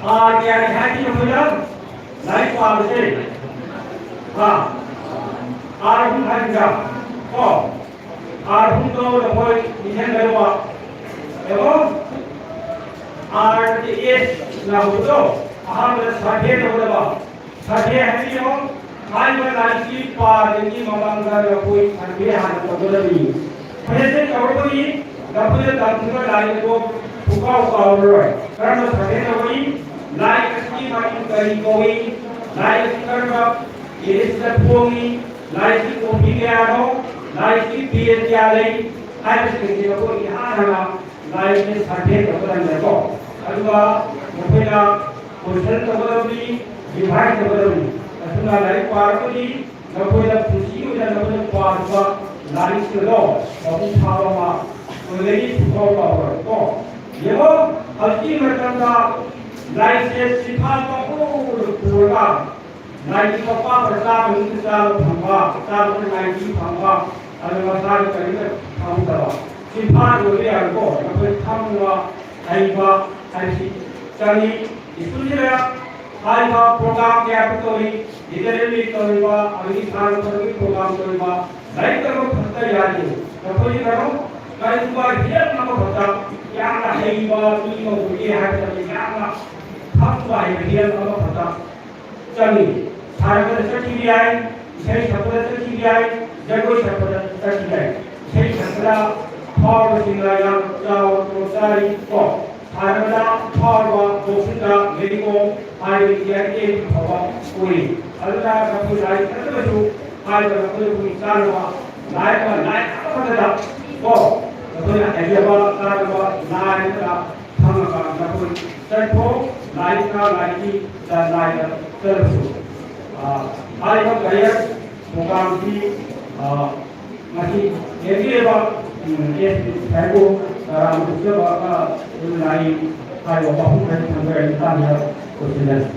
ꯑꯥꯔ ꯀꯌꯥꯅꯤ ꯍꯥꯏꯈꯤ ꯑꯩꯈꯣꯏꯅ ꯂꯥꯏꯔꯤꯛ ꯄꯥꯕꯁꯦ? ꯍꯥ? ꯑꯥꯔ ꯑꯍꯨꯝ ꯍꯥꯏꯕꯤꯔꯥ? ꯀꯣ? ꯑꯥꯔ ꯑꯍꯨꯝꯗꯣ ꯅꯈꯣꯏ ꯅꯤꯡꯁꯤꯡꯒꯗꯧꯕ꯫ ꯌꯦꯡꯉꯣ꯫ ꯑꯥꯔ ꯑꯦꯁꯅ ꯍꯧꯕꯗꯣ ꯑꯍꯥꯟꯕꯗ ꯁꯔꯚꯦ ꯇꯧꯒꯗꯕ꯫ ꯁꯔꯚꯦ ꯍꯥꯏꯕꯤꯌꯣ꯫ ꯍꯥꯏꯔꯤꯕ ꯂꯥꯏꯔꯤꯛꯁꯤ ꯄꯥꯗ꯭ꯔꯤꯉꯩ ꯃꯃꯥꯡꯗ ꯅꯈꯣꯏ ꯁꯔꯚꯦ ꯍꯥꯟꯅ ꯇꯧꯒꯗꯕꯅꯤ꯫ ꯁꯔꯚꯦꯁꯦ ꯇꯧꯔꯕꯗꯤ ꯅꯈꯣꯏꯅ ꯇꯝꯈꯤꯕ ꯂꯥꯏꯔꯤꯛ ꯑꯗꯨ ꯄꯨꯡꯀꯥꯎ ꯀꯥꯎꯔꯔꯣꯏ꯫ ꯀꯔꯝꯕ ꯁꯔꯚꯦ ꯇꯧꯒꯅꯤ? ꯂꯥꯏꯔꯤꯛ ꯑꯁꯤꯒꯤ ꯃꯃꯤꯡ ꯀꯔꯤ ꯀꯧꯏ? ꯂꯥꯏꯔꯤꯛ ꯑꯁꯤ ꯀꯔꯝꯕ ꯄꯦꯔꯤꯁꯇ ꯐꯣꯡꯉꯤ? ꯂꯥꯏꯔꯤꯛꯁꯤ ꯀꯣꯄꯤ ꯀꯌꯥꯅꯣ? ꯂꯥꯏꯔꯤꯛꯁꯤ ꯄꯦꯖ ꯀꯌꯥ ꯂꯩ? ꯍꯥꯏꯕꯁꯤꯡꯁꯤ ꯅꯈꯣꯏ ꯏꯍꯥꯟ ꯍꯥꯟꯅ ꯂꯥꯏꯔꯤꯛꯁꯦ ꯁꯔꯚꯦ ꯇꯧꯒꯗꯕꯅꯤꯀꯣ꯫ ꯑꯗꯨꯒ ꯅꯈꯣꯏꯅ ꯀꯣꯏꯁꯟ ꯇꯧꯒꯗꯕꯅꯤ, ꯔꯤꯚꯥꯏꯁ ꯇꯧꯒꯗꯕꯅꯤ꯫ ꯑꯗꯨꯅ ꯂꯥꯏꯔꯤꯛ ꯄꯥꯔꯒꯗꯤ ꯅꯈꯣꯏꯅ ꯄꯨꯟꯁꯤꯒꯤ ꯑꯣꯏꯅ ꯅꯈꯣꯏꯅ ꯄꯥꯈꯤꯕ ꯂꯥꯏꯔꯤꯛꯁꯤꯡ ꯑꯗꯣ ꯃꯄꯨꯡ ꯐꯥꯕ ꯑꯃ ꯑꯣꯏꯒꯅꯤ, ꯄꯨꯡꯀꯥꯎ ꯀꯥꯎꯔꯣꯏ ꯀꯣ꯫ ꯌꯦꯡꯉꯣ, ꯍꯧꯖꯤꯛꯀꯤ ꯃꯇꯝꯗ ꯂꯥꯏꯔꯤꯛꯁꯦ ꯆꯤꯟꯐꯥ ꯄꯪꯄꯨꯗ ꯄꯨꯔꯒ ꯅꯥꯏꯟꯇꯤ ꯄꯥꯛꯄ ꯆꯥꯝꯃ ꯃꯅꯨꯡꯗ ꯆꯥꯝꯃ ꯐꯪꯕ, ꯆꯥꯝꯃꯗ ꯅꯥꯏꯟꯇꯤ ꯐꯪꯕ, ꯑꯗꯨ ꯃꯁꯥꯒꯤ ꯀꯔꯤꯝꯇ ꯐꯪꯗꯕ꯫ ꯆꯤꯟꯐꯥ ꯑꯣꯏꯕ ꯌꯥꯔꯣꯏꯀꯣ꯫ ꯅꯈꯣꯏ ꯈꯪꯕ, ꯍꯩꯕ ꯍꯥꯏꯕꯁꯤ ꯆꯪꯉꯤ꯫ ꯁ꯭ꯀꯨꯜꯁꯤꯗ ꯍꯥꯏꯔꯤꯕ ꯄ꯭ꯔꯣꯒ꯭ꯔꯥꯝ ꯀꯌꯥ ꯑꯃ ꯇꯧꯔꯤ, ꯂꯤꯇꯔꯦꯔꯤ ꯇꯧꯔꯤꯕ, ꯑꯗꯒꯤ ꯁꯥꯟꯅ ꯈꯣꯠꯅꯕꯒꯤ ꯄ꯭ꯔꯣꯒ꯭ꯔꯥꯝ ꯇꯧꯔꯤꯕ, ꯂꯥꯏꯔꯤꯛ ꯇꯝꯕ ꯈꯛꯇ ꯌꯥꯗꯦ꯫ ꯅꯈꯣꯏꯁꯤ ꯀꯩꯅꯣ, ꯀꯔꯤꯒꯨꯝꯕ ꯍꯤꯔꯝ ꯑꯃꯈꯛꯇ ꯌꯥꯝꯅ ꯍꯩꯕ ꯃꯤ ꯑꯃ ꯑꯣꯏꯒꯦ ꯍꯥꯏꯕꯗ ꯌꯥꯝꯅ ꯈꯪꯕ ꯍꯩꯕ ꯍꯤꯔꯝ ꯑꯃꯈꯛꯇ ꯆꯪꯉꯤ꯫ ꯁꯥꯟꯅꯕꯗ ꯆꯠꯈꯤꯕ ꯌꯥꯏ, ꯏꯁꯩ ꯁꯛꯄꯗ ꯆꯠꯈꯤꯕ ꯌꯥꯏ, ꯖꯒꯣꯏ ꯁꯛꯄꯗ ꯆꯠꯈꯤꯕ ꯌꯥꯏ꯫ ꯏꯁꯩ ꯁꯛꯄꯗ ꯐꯥꯎꯔꯕꯁꯤꯡꯅ ꯌꯥꯝ ꯆꯥꯎꯕ ꯇꯣꯂꯣꯞ ꯆꯥꯔꯤ ꯀꯣ꯫ ꯁꯥꯟꯅꯕꯗ ꯐꯥꯎꯔꯕ ꯕꯣꯛꯁꯤꯡꯗ ꯃꯦꯔꯤ ꯀꯣꯝ ꯍꯥꯏꯕ ꯏꯟꯗꯤꯌꯥꯒꯤ ꯇꯦꯟ ꯐꯥꯎꯕ ꯑꯣꯏꯔꯤ꯫ ꯑꯗꯨꯅ ꯅꯈꯣꯏ ꯂꯥꯏꯔꯤꯛ ꯇꯝꯂꯒꯁꯨ ꯍꯥꯏꯔꯤꯕ ꯅꯈꯣꯏ ꯑꯍꯨꯝꯒꯤ ꯆꯥꯅꯕ ꯂꯥꯏꯔꯤꯛ ꯑꯃ ꯂꯥꯏꯔꯤꯛ ꯑꯃꯈꯛꯇꯗ ꯀꯣ ꯅꯈꯣꯏꯅ ꯍꯩꯖꯕ ꯀꯥꯟꯅꯕ ꯂꯥꯏ ꯅꯠꯇ꯭ꯔꯒ ꯈꯪꯉꯒ ꯅꯈꯣꯏ ꯆꯠꯊꯣꯛ, ꯂꯥꯏꯔꯤꯛꯅ ꯂꯥꯏꯔꯤꯛꯀꯤ ꯂꯥꯏꯗ ꯆꯠꯂꯁꯨ꯫ ꯑ, ꯍꯥꯏꯔꯤꯕ career programꯁꯤ, ꯑ, ꯃꯁꯤ ꯂꯦꯡꯕꯤꯔꯤꯕ, ꯎꯝ, ꯑꯦꯁ ꯄꯤ ꯁꯥꯍꯦꯕꯕꯨ ꯇꯔꯥꯝꯅ ꯑꯣꯛꯆꯕ ꯑꯃ ꯂꯥꯛꯏ꯫ ꯍꯥꯏꯔꯤꯕ ꯋꯥꯐꯝ ꯈꯔ ꯊꯝꯖꯔꯒ ꯃꯇꯥꯡꯁꯤꯗ ꯂꯣꯏꯁꯤꯟꯖꯔꯒꯦ꯫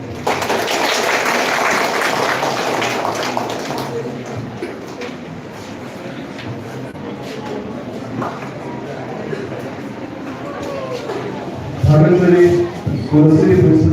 ꯊꯥꯒꯠꯆꯔꯤ꯫ ꯁ꯭ꯀꯨꯜ ꯑꯁꯤꯒꯤ ꯄ꯭ꯔꯤꯟꯁꯤꯄꯥꯜ